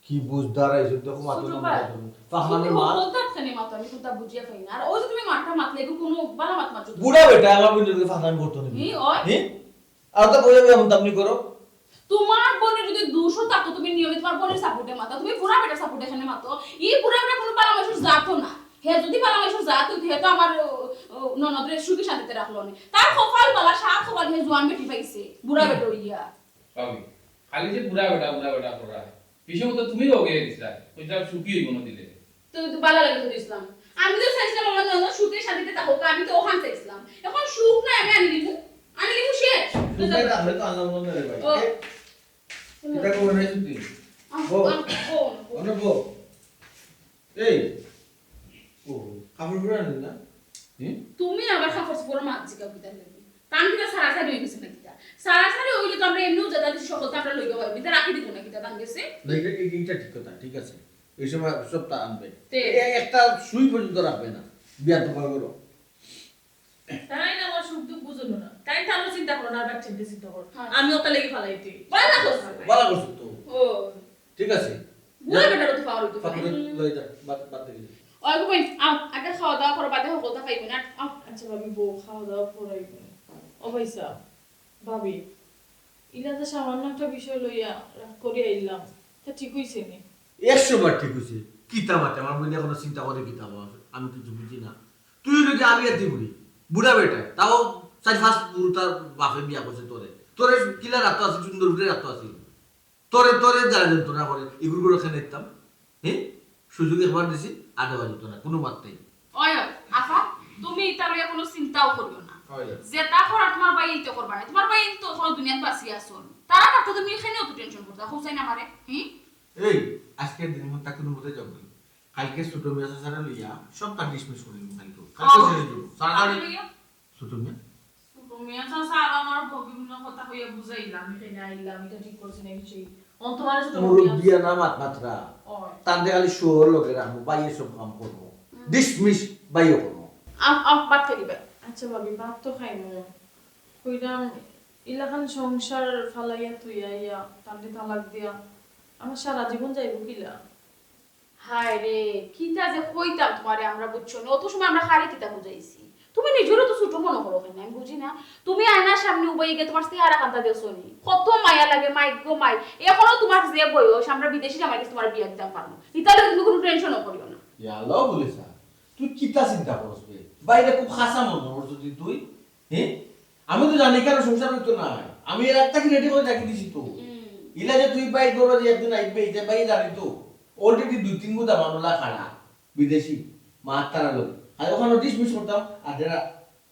কি বুঝদার আইছো, দেখো মাথা ছোট নষ্ট ভাই, করে দিলাম। ফাহমানি তুমি মা। হকলতা কেনে মাতো, আমি কুনতা বুঝিয়া পাই না। আর ওই যে তুমি মাতটা মাতলে, এগু কুনু বালা মাত মাতছো তুমি। বুড়া বেটা, আমার বন্ধু তোকে ফাহমানি করতো নি। হি, ওই? হি? আর তো বইয়া বইয়া এমন দামনি করো। তুমার বইনর যদি দুষও থাকতো, তুমি নিয়মিত তুমার বইনর support-এ মাতো, তুমি বুড়া বেটার support-এ কেনে মাতো। ই বুড়া বেটা কুনু বালা মানষর জাতও না। হে যদি বালা মানষর জাত অইতো, হে তো আমার, ও, ও, ননদরে সুখে শান্তিতে রাখলো নে। তার কপাল বালা, সাত কপাল, হে জোয়ান বেটি পাইছে, বুড়া বেটা অইয়া। ভাবি, খালি যে বুড়া বেটা, বুড়া বেটা করা, হিসাব মতো তুমিও গিয়া দিছলা, কইছলা সুখী অইবো না দিলে। তো, তো বালা লাগে তো ইসলাম। আমি তো চাইছিলাম আমার ননদ সুখে শান্তিতে থাকুক, আমি তো অখান চাইছিলাম। এখন সুখ নাই, আমি আনি দিমু, আনি দিমু শেষ। সুখ নাই তাহলে তো আনলাম না রে ভাই। ও। এ, এটা কোন নাই তুই? আহ, বউ। আহ, বউ, বউ। আমরা বউ। এই। ও, কাপড় পরে আনলি না? হুম? তুমি আবার কাপড় চোপড় মাত জিগাও কিতার লাগি? তান কিতা সারাসারি অই গেছে না কিতা? সারাসারি অইলে তো আমরা এমনেউ যেতা দিছি হকলতা আমরা লইয়া পারমু। ইতা রাখি দিমু না কিতা তান গেছে? না, এটা, এটা, এটা ঠিক কথা, ঠিক আছে। এই সময় সবতা আনবে। তে। এ-, একটা সুই পর্যন্ত রাখবে না। বিয়ার দখল করো। তাইন আমার সুখ দুখ বুঝইন না। তাইন তানর চিন্তা করইন, আর বাচ্চাইন্তর চিন্তা করইন। হ্যাঁ। আমি অতা লাগি ফালাইতে। বালা করছো। বালা করছো তো। ও। ঠিক আছে। বুড়া বেটারও তো পাওয়ার অইতো পারে। ফাকুরে লই যা, বাদ, বাদ দিয়ে দে। ওই গো বইন, আও, আগে খাওয়া দাওয়া করো, বাদে হকলতা খাইবো না। আও। আচ্ছা ভাবি, বউ খাওয়া দাওয়া করাইবো। ও ভাইসাব, ভাবি, ইলা যে সামান্য একটা বিষয় লইয়া রাগ করি আইলাম, তা ঠিক অইছে নি? একশো বার ঠিক অইছে। কিতা মাতে? আমার বইনে এখনো চিন্তা করে কিতা বা? আমি কিছু বুঝি না। তুই যদি আমি আর তুই বুড়ি, বুড়া বেটা, তাও চার পাঁচ পুরুতার বাপে বিয়া করছে তোরে। তোরে কিলা রাখতো আছিল, সুন্দর উঠে রাখতো আছিল। তোরে, তোরে যারা যন্ত্রণা করে, এগুলো করে খেয়ে নিতাম। হ্যাঁ? সুযোগ একবার দিছি, আর দেওয়া যেত না, কোনো মাত নেই। ওই, ওই, আফা, তুমি ইতা লইয়া কুনু চিন্তাও করিও না। যেটা করার তুমার ভাইয়ে ইতা করবা না। তুমার ভাইয়ে তো অখনো দুনিয়াত বাঁচি আছইন। তারা থাকতে তুমি কেনে অত টেনশন করতা? কও চাইন আমারে, হুম? এই, আজকের দিন মতো কুনু মতে যাও। কালকে ছোট মিয়া চাচারে লইয়া সবতা ডিসমিস করি দিমু কালকে। কালকে ও, শেষ অই যাইবো। তাড়াতাড়ি। আমি লইয়া? ছোট মিয়া? ছোট মিয়া চাচা আর আমার বিভিন্ন কথা কইয়া বুঝাইলাম, এখানে আইলাম, এটা ঠিক করছি না, কিছু। অন তোমার ছোট মিয়া মুরব্বিয়ানা মাত মাতরা। ও। তানরে খালি শোর লগে রাখমু, ভাইয়ে সব কাম করমু। হুম। ডিসমিস, ভাইয়ে করমু। আম, আম, ভাত খাই দিবা। আচ্ছা ভাবি, ভাত তো খাইমু। কইলাম, ইলাখান সংসার ফালাইয়া তুই আইয়া, তানরে তালাক দিয়া, আমার সারা জীবন যাইবো কিলা? হায় রে, কিতা যে কইতাম তুমারে আমরা, বুঝছো নি? অত সময় আমরা কারে কিতা বুঝাইছি? তুমি নিজরে তো ছোট মনো করো কেনে, আমি বুঝি না। তুমি আয়নার সামনে উবাই গিয়া তুমার চেহারা কান্তা দেখছো নি? কত মায়া লাগে, মাই গো মাই। অখনো তুমার যে বয়স, আমরা বিদেশি জামাইর গেছে তুমারে বিয়া দিতাম পারমু। ইতা লইয়া তুমি কুনু টেনশনও করিও না। ইয়াল্লা বলিস না, তুই কিতা চিন্তা করস বে? ভাইরে খুব খাসা মনো করস যদি তুই। হে? আমি তো জানি কেনে সংসার অইতো নায়। আমি এর আগ থাকি রেডি করি রাখি দিছি তো। হুম। ইলা যে তুই ভাইর ঘরো যে একদিন আইবে, ইটা ভাইয়ে জানি তো। Already দুই তিন গুদা মামলা খাড়া, বিদেশি, মাত তারা লোক। আর অখানো ডিসমিস করতাম, আর এরা,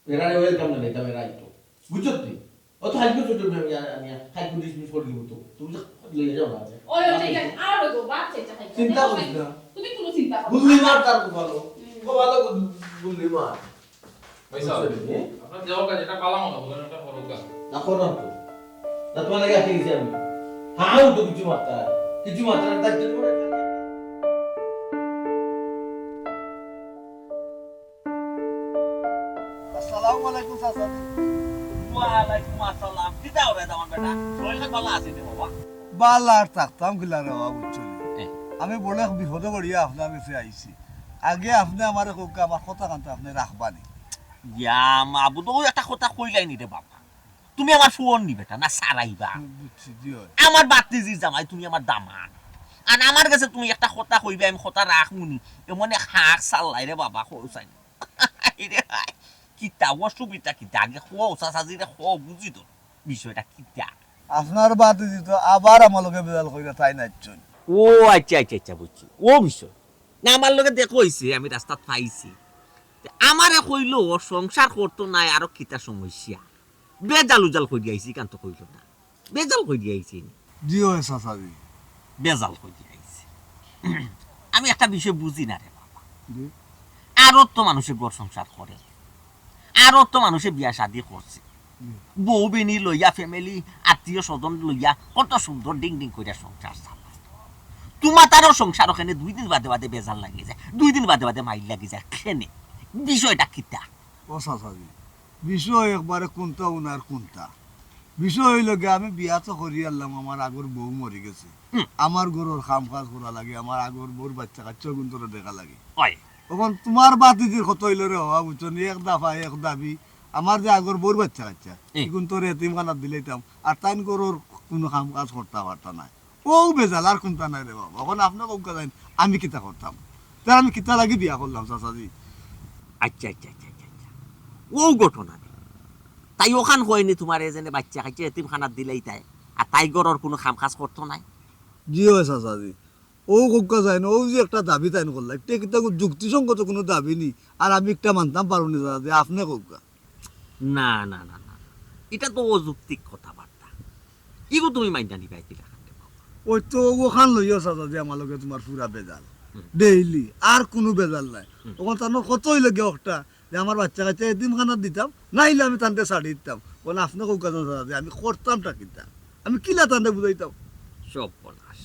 এরারে ওয়েলকাম জানাইতাম, এরা আইতো। বুঝছো তুই? অত হালকা ছোট মেয়ে আমি, আমি হালকা ডিসমিস করি দিমু তো। তুমি তো লইয়া যাও না। ওই, ওই, ঠিক আছে, আর ওই গো, বাদ চাইতে খাইতে। চিন্তা করিস না। তুমি কুনু চিন্তা করো না। গুল্লি মার তার কপালো। হুম। কপালো গুল্লি মার। ভাই সাহেব, বুঝছেন, হ্যাঁ? আপনার দেওয়ার কাজ এটা পালা মনে হয়, এটা করো কাজ। না, করো না তো। না, তোমার লাগে আসি গেছি আমি। হ্যাঁ, আমি তো কিছু মাত্রা, কিছু মাত্রা দায়িত্ব নিবো না। আসসালামু আলাইকুম, চাচা। ওয়ালাইকুম আসসালাম। কিতা অইছে আমার বেটা? শরীর ভালা আছে নি বাবা? ভালা আর থাকতাম কিলা রে বাবা, বুঝছো নি? এ। আমি বড় এক বিপদো পড়িয়া আপনার গেছে আইছি। আগে আপনে আমারে কউক্কা, আমার কথা কান্তা আপনে রাখবা নি? ইয়া মাবুদ, অউ একটা কথা কইলায় নি রে বাবা। তুমি আমার ফুয়ন নি বেটা, না সারাইবা? হুম, বুঝছি, জি অয়। আমার বাতিজির জামাই, তুমি আমার দামান। আর আমার গেছে তুমি একটা কথা কইবায়, আমি কথা রাখমু নি। এমন এক হাক চাল্লায় রে বাবা, কও চাইন। হায় রে হায়, কিতা অসুবিধা কিতা? আগে কও, চাচাজিরে কও, বুঝি তো বিষয়টা কিতা। আপনার বাতিজি তো আবার আমার লগে বেজাল করিয়া তাইন আইছইন। ও আচ্ছা, আচ্ছা, আচ্ছা, বুঝছি। অউ বিষয়। না, আমার লগে দেখা অইছে, আমি রাস্তাত পাইছি। তে আমারে কইলো, সংসার করতো নায়, আরো কিতা সমস্যা? বেজাল উজাল করিয়া আইছি, ইখান তো কইলো না। বেজাল করিয়া আইছি। জি অয় চাচাজি। বেজাল করিয়া আইছি। আমি একটা বিষয় বুঝি না রে বাবা। জি। আরো তো মানুষে ঘর সংসার করে। আরো তো মানুষে বিয়া শাদি করছে। জি। বউ বেনি লইয়া, family, আত্মীয় স্বজন লইয়া কত সুন্দর ডিং ডিং করিয়া সংসার চালায়। তুমার তারও সংসার অখানে দুই দিন বাদে বাদে বেজাল লাগি যায়, দুই দিন বাদে বাদে মাইর লাগি যায়। কেনে? বিষয়টা কিতা? ও চাচাজি, বিষয় একবারে কুন্তা উনার কুন্তা। বিষয় অইলো গিয়া, আমি বিয়া তো করি আইলাম, আমার আগর বউ মরি গেছে। হুম। আমার ঘরর কাম কাজ করা লাগে, আমার আগর বউর বাইচ্চা কাইচ্চা অগুন্তরে দেখা লাগে। অয়। অখন তুমার বাতিজির কথা অইলো রে বাবা, বুঝছো নি? এক দাফা, এক দাবি। আমার যে আগর বউর বাইচ্চা কাইচ্চা, হুম। ইগুন্তরে এতিমখানাত দিলাইতাম, আর তাইন ঘরর কুনু কাম কাজ করতা পারতা নায়। অউ বেজাল, আর কুন্তা নায় রে বাবা। অখন আপনে কউক্কা চাইন, আমি কিতা করতাম? তে আমি কিতা লাগি বিয়া করলাম, চাচাজি? আচ্ছা, আচ্ছা, আচ্ছা, আচ্ছা, আচ্ছা। অউ ঘটনা নি? তাই অখান কয় নি তুমারে যেনে বাইচ্চা কাইচ্চা এতিমখানাত দিলাইতায়, আর তাই ঘরর কুনু কাম কাজ করতো নায়? জি অয় চাচাজি। অউ কউক্কা চাইন, অউ যে একটা দাবি তাইন করলা, ইটা কিতা যুক্তিসঙ্গত কুনু দাবি নি? আর আমি ইটা মানতাম পারমু নি চাচাজি, আপনে কউক্কা। না, না, না, না, না। ইটা তো অযৌক্তিক কথাবার্তা। ইগু তুমি মাইনা নিবায় কিলাখান রে বাবা? অউ তো অখান লইয়াউ চাচাজি আমার লগে তুমার পুরা বেজাল। হুম। Daily, আর কুনু বেজাল নাই। হুম। অখন তান কথা অইলো গিয়া একটা, যে আমার বাইচ্চা কাইচ্চা এতিমখানাত দিতাম, নাইলে আমি তানরে ছাড়ি দিতাম। অখন আপনে কউক্কা চাচাজি, আমি করতামটা কিতা? আমি কিলা তানরে বুঝাইতাম? সর্বনাশ।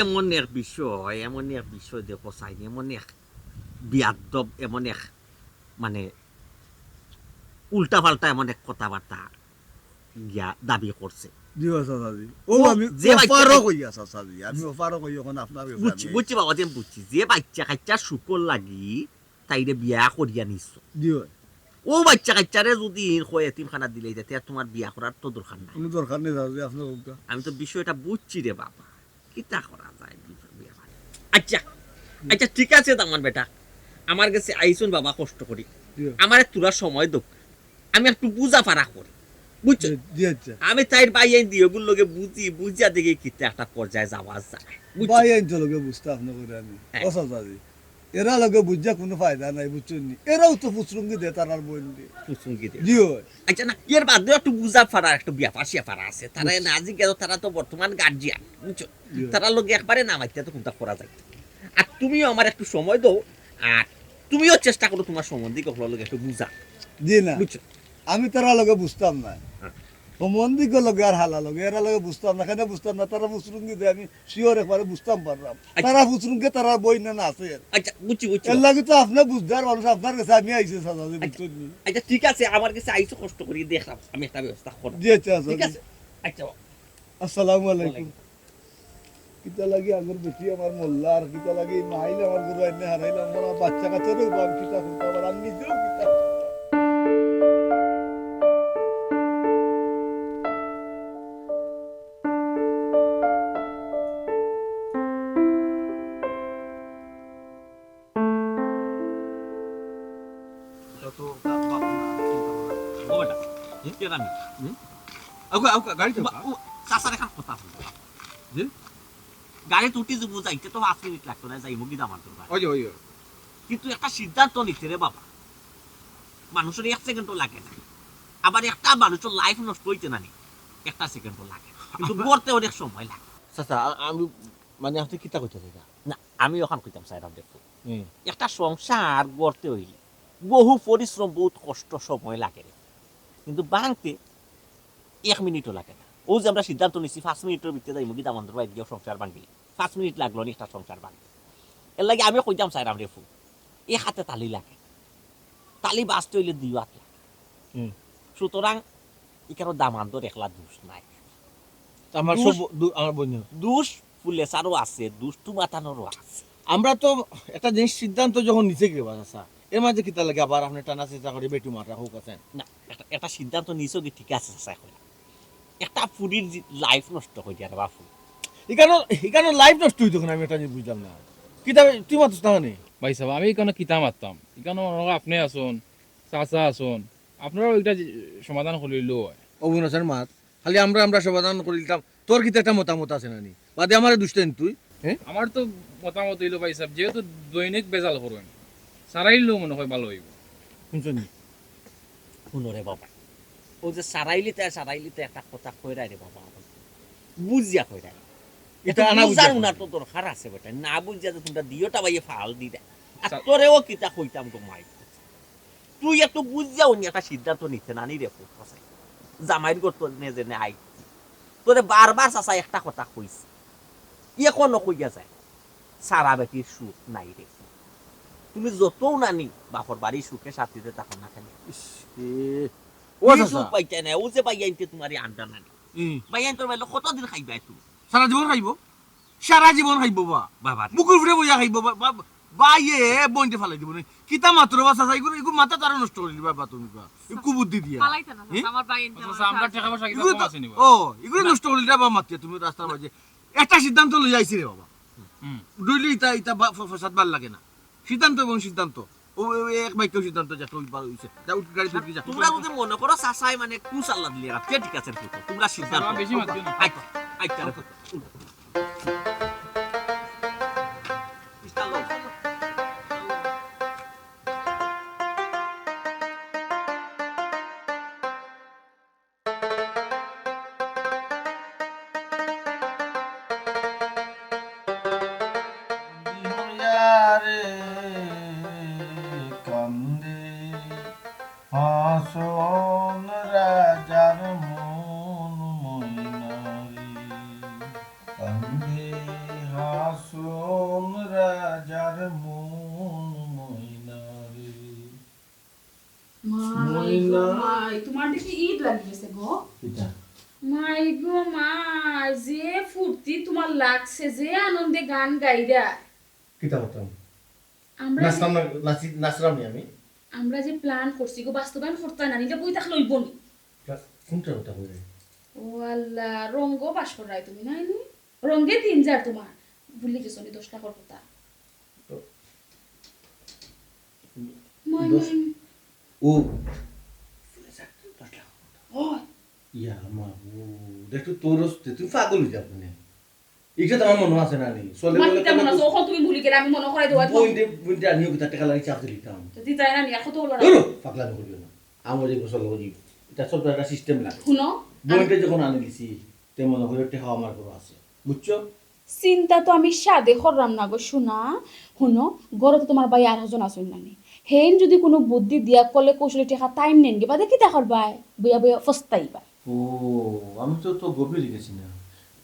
এমন এক বিষয়, এমন এক বিষয় দেখো চাইন, এমন এক বেয়াদ্দব, এমন এক, মানে, উল্টাপাল্টা এমন এক কথাবার্তা গিয়া দাবি করছে। জি অয় চাচাজি। অউ অউ আমি যে বাইচ্চা অফারও কাই- কইয়া চাচাজি, আমি অফারও কইয়া অখন আপনার গেছে বুঝছি, আমি বুঝছি বাবা, আমি বুঝছি। যে বাইচ্চা কাইচ্চা সুখর লাগি তাইরে বিয়া করিয়া নিছো। জি অয়। অউ বাইচ্চা কাইচ্চারে যুদি কয় এতিমখানাত দিলাইতায়, তে আর তুমার বিয়া করার তো দরকার নাই। কুনু দরকার নাই চাচাজি, আপনে কউক্কা। আমি তো বিষয়টা বুঝছি রে বাবা। কিতা করা যায়, বিয়া করি। আচ্ছা, আচ্ছা, ঠিক আছে, দামান বেটা, আমার গেছে আইছইন বাবা, কষ্ট করি। জি। আমারে থুড়া সময় দেউক, আমি একটু বুঝাপড়া করি, বুঝছো? জি, জি, আচ্ছা। আমি তাইর ভাইয়াইন দুইওগুর লগে বুঝি, বুঝিয়া দেখি কিতা একটা পর্যায়ে যাওয়া যায়, বুঝছো? ভাইয়াইন তো লগে বুঝতা আপনে করি আমি। হ্যাঁ। ও চাচাজি, এরা লগে বুঝিয়া কুনু ফায়দা নাই, বুঝছইন নি? এরাও তো ফুসরুঙ্গি দে তারার বইনরে। ফুসরুঙ্গি দে। জি অয়। আচ্ছা না, এর বাদেও একটু বুঝা ফারা, একটু ব্যাপার স্যাপার আছে। তারা বুঝছি। না জিজ্ঞাসা, তারা তো বর্তমান গার্জিয়ান, বুঝছো? জি। তারার লগে একবারে না মাতিয়া তো কুনতা করা যায়। আর তুমিও আমার একটু সময় দেও, আর তুমিও চেষ্টা করো তুমার সম্বন্ধী অকলর লগে একটু বুঝা। জি না। বুঝছো? আমি তারার লগে বুঝতাম না। হ্যাঁ। সম্বন্ধীর লগে আর হালা লগে, এরার লগে বুঝতাম না, কেনে বুঝতাম না, তারা ফুসরুঙ্গি দে আমি sure একবারে বুঝতাম পারলাম। আচ্ছা। তারা ফুসরুঙ্গি, তারার বইন না আছে। আচ্ছা, বুঝছি, বুঝছি। এর লাগি তো আপনে বুঝদার মানুষ, আপনার গেছে আমি আইছি চাচা, যে আচ্ছা। বুঝছইন নি? আচ্ছা, ঠিক আছে, আমার গেছে আইছো কষ্ট করি দেখলাম, আমি একটা ব্যবস্থা করব। জি, আচ্ছা, আচ্ছা, ঠিক জি। আছে? আচ্ছা। আসসালামু আলাইকুম। ওয়ালাইকুম। কিতা লাগি আগর বেটি আমার মরলা, আর কিতা লাগি মাইল আমার গরু আইনে হারাইলাম, আমার বাচ্চা কাচ্চারেও বা আমি কিতা করতাম, আর আমি নিজেও কিতা করতাম। এটা তো তার বাপ না, চিন্তা ভাবনা। ও বেটা, হুম? কে জানি? হুম? আউকা, আউকা, গাড়ি তো বা, আউকা। ও, চাচার এখান কথা বলবো। জি? গাড়িত উঠি যাইমু, যাইতে তো পাঁচ মিনিট লাগতো না, যাইমু গিয়া দামান্দর বাড়ি। ওই যে, ওই যে। কিন্তু একটা সিদ্ধান্ত নিতে রে বাবা, মানুষর এক সেকেন্ডও লাগে না। আবার একটা মানুষর life নষ্ট অইতে না নি, একটা সেকেন্ডও লাগে না। কিন্তু গড়তে অনেক সময় লাগে। চাচা, আ-, আমি, মানে, আপনে কিতা কইতা চাইরা? না, আমি অখান কইতাম চাইরাম দেখো। হুম। একটা সংসার গড়তে অইলে বহু পরিশ্রম, বহুত কষ্ট, সময় লাগে রে। কিন্তু ভাঙতে এক মিনিটও লাগে না। অউ যে আমরা সিদ্ধান্ত নিছি, পাঁচ মিনিটর ভিতরে যাইমু গিয়া দামান্দর বাড়িত গিয়া সংসার ভাঙিলে, পাঁচ মিনিট লাগলো নি একটা সংসার ভাঙতে। এর লাগি আমি কইতাম চাইরাম রে ফু, এক হাতে তালি লাগে, তালি বাজতে অইলে দুই হাত লাগে। হুম। সুতরাং ইখানো দামান্দর একলা দোষ নাই। আমার দোষ সব দু-, আমার বইন। দোষ ফুলেছারও আছে, দোষ তুমাতানরও আছে। আমরা তো একটা জিনিস সিদ্ধান্ত যখন নিছে গিয়া বা চাচা, এর মাঝে কিতা লাগে আবার আপনে টানা চেষ্টা করি বেটু মারা হোক আছে? না, একটা, একটা সিদ্ধান্ত নিছো কি ঠিক আছে চাচা কইলা। একটা ফুরির জি-, life নষ্ট করিয়া রে বাপু। ইখানো, ইখানো life নষ্ট অইতো কেনে আমি এটা যে বুঝলাম না। কিতা তুই মাতস না কেনে? ভাই সাব, আমি ইখানো কিতা মাততাম? ইখানো মনো করো আপনে আছইন, চাচা আছইন, আপনারাও একটা যে সমাধান করিলে অয়। অবুন আছার মাত, খালি আমরা, আমরা সমাধান করিলিতাম। তোর কিতা একটা মতামত আছে না নি? বাদে আমারে দুষ দেন তুই, হ্যাঁ? আমার তো মতামত অইলো ভাই সাব, যেহেতু দৈনিক ভেজাল করইন, সারাইলেও মনো অয় ভালা অইবো। হুনছো নি? হুনো রে বাবা, অউ যে সারাইলিতে, সারাইলিতে একটা কথা কইরায় রে বাবা, বুঝিয়া কইরায়। ইটা আনা বুঝার বুঝিয়া উনার তো কইরায়। দরকার আছে বেটা, না বুঝিয়া যে তুমরা দিওটা বাইয়ে ফাল দি দেয়। আর সা- তোরেও কিতা কইতাম গো মাই, তুই একটু বুঝিয়া উনি একটা সিদ্ধান্ত নিতে না নি রে পুত, কসাই। জামাইর ঘর তো নে যে নে আই। তোরে বারবার চাচা একটা কথা কইছি, এখনো কইয়া যায়, সারা বেটির সুখ নাই রে। তুমি যতও নানি বাপর বাড়ি সুখে শান্তিতে থাকো না কেনে, ইস, এ, ও ই চাচা। সুখ পাইতে না, অউ যে ভাইয়াইন্তে তুমারে আনরা নানি। হুম। ভাইয়াইন্তর বাইলে কতদিন খাইবায় তুমি? সারা জীবন খাইবো, সারা জীবন খাইবো বা। বাবা রে। বুকুর উপরে বইয়া খাইবো বা, বা, বা, ইয়ে, বইনতে ফালাই দিবো নি। কিতা মাতর বা চাচা, ইগুর, ইগুর মাথা তারা নষ্ট করি দিবা বা তুমি বা। ই কুবুদ্ধি দিয়া। ফালাইতা না, হুম? চাচা, আমার ভাইয়াইন্তে আচ্ছা, আমার আচ্ছা, আমরা ফালাইতা। টেকা পয়সা কিতা ইগুরে কম তো, আছে নি বা? ও, ইগুরে না। নষ্ট করি দিবা মাতিয়া তুমি রাস্তার মাঝে। একটা সিদ্ধান্ত লইয়া আইছি রে বাবা। হুম। ডইলে ইতা, ইতা বা-, ফ-, ফসাদ ভালা লাগে না। সিদ্ধান্ত এবং সিদ্ধান্ত। ও, ও, এক বাক্য সিদ্ধান্ত যা, তুই বার হইছে। যা, উঠ, গাড়ি তুই যা। তুমরা যদি মনো করো চাচায় মানে কুছ আল্লাহ দিলে রাখতে, ঠিক আছে, ঠিক আছে। তুমরা সিদ্ধান্ত। চাচা, বেশি মাতিও না। আচ্ছা, আচ্ছা, রাখো। উঠ। ইস্তালো। রে কান্দে হাসন রাজার মন ময়না রে। কান্দে হাসন রাজার মন ময়না রে। মাই গো ময়না। মাই, তুমার দেখি ঈদ লাগি গেছে গো। কিতা? মাই গো মাই, যে ফুর্তি তুমার লাগছে, যে আনন্দে গান গাইরা। কিতা করতাম? আমরা যে নাচতাম না, নাচি-, নাচলাম নি আমি? আমরা যে plan করছি গো, বাস্তবায়ন করতা না, নিলে বই থাকলে অইবো নি? Plus কোনটা ওটা বলে? ও আল্লাহ, রঙ্গ পাস করায় তুমি, নায় নি? রঙ্গে তিন হাজার তুমার। ভুলি গেছো নি দশ লাখর কথা? তো, মাই, দশ, মাই। ও, দশ লাখ। ও। ইয়া মাবুদ, একটু তোর হস্তে, তুমি পাগল হয়ে যাবে না। ইটা তো আমার মনো আছে না নি। চলে তোমার বলে কিতা মনো আছে? কত অখন তুমি ভুলি গেলে আমি মনে করাই দেওয়া তোমার। বইনটে, বইনটে আনিও কিতা টেকা লাগি চাপ দিতাম। তো দিতাই না নি, এখন তো হলো না। ধুরো, পাগলামি করিও না। আমার যে গোসল হইব, ইটা সব একটা সিস্টেম লাগে। হুনো, বইনটে যখন আনি দিছি, তে মনে করি টেকা আমার ঘরে আছে। বুঝছো? চিন্তা তো আমি সাদে করলাম না গো সোনা। হুনো, ঘরে তো তোমার ভাই আর একজন আছইন না নি। হেইন যদি কুনু বুদ্ধি দিয়া কলে কৌশলে টেকা তাইন নেন গি, বাদে কিতা করবায়? বইয়া বইয়া ফস্তাইবা। ও, আমি তো, তো গভীর গেছি না।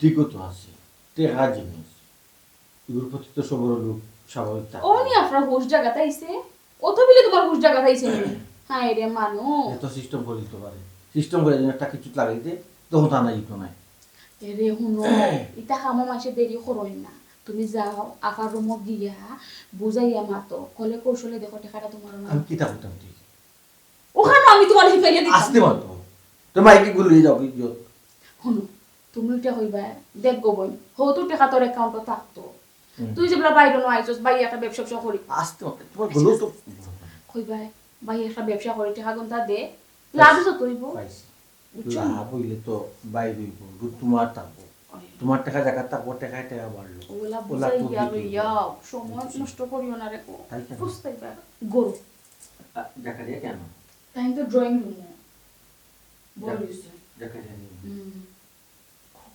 ঠিকও তো আছে। টেকা জিনিস। এগুর প্রতি তো সবর লোভ স্বাভাবিক থাকে। ও নি আপনার হুশ জাগাত আইছে? ও তো বলে তোমার হুশ জাগাত আইছে নি? হায় রে মানুষ। এত সিস্টেম করে দিতে পারে। সিস্টেম করে যদি একটা কিছু লাগাইতে, তখন তা নাই তো নাই। এরে হুনো, ইতা কামো মাসে দেরি করইন না। তুমি যাও, আফার রুমো গিয়া, বুঝাইয়া মাতো, কলে কৌশলে দেখো টেকাটা তোমার না। আমি কিতা করতাম তুই? ওখানে আমি তোমার হিকাইয়া দিতাম। আস্তে মাতো। তো মাইকে গুলিয়ে যাও, ইজ্জত। হুনো, তুমি ওটা কইবা, দেখ গো বইন, হো তো টেকা তোর অ্যাকাউন্টে থাকতো। হুম। তুই যেবলা বাইরে নো আইছস, ভাই একটা ব্যবসা ব্যবসা করি। আস্তে মাতো, তোমার গলা তো কইবা, ভাই একটা ব্যবসা করি, টেকা গুনতা দে, লাভ তো তুইবো। পাইছি। বুঝছো? লাভ হইলে তো বাইর হইব, রু-, তোমার থাকবো। ওই। তোমার টেকা জাগাত থাকবো, টেকায় টেকা বাড়লো। ওগুলা ওলা তো বুঝাইয়া দিতে হইব। লইয়া সময় বুঝছি। নষ্ট করিও না রে গো। তাই কেন? বুঝতে পারো। গরু। আ, জাকারিয়া কেন? তাই তো ড্রয়িং রুমে। বই জাক-, রইছে। জাকারিয়া নেই। হুম।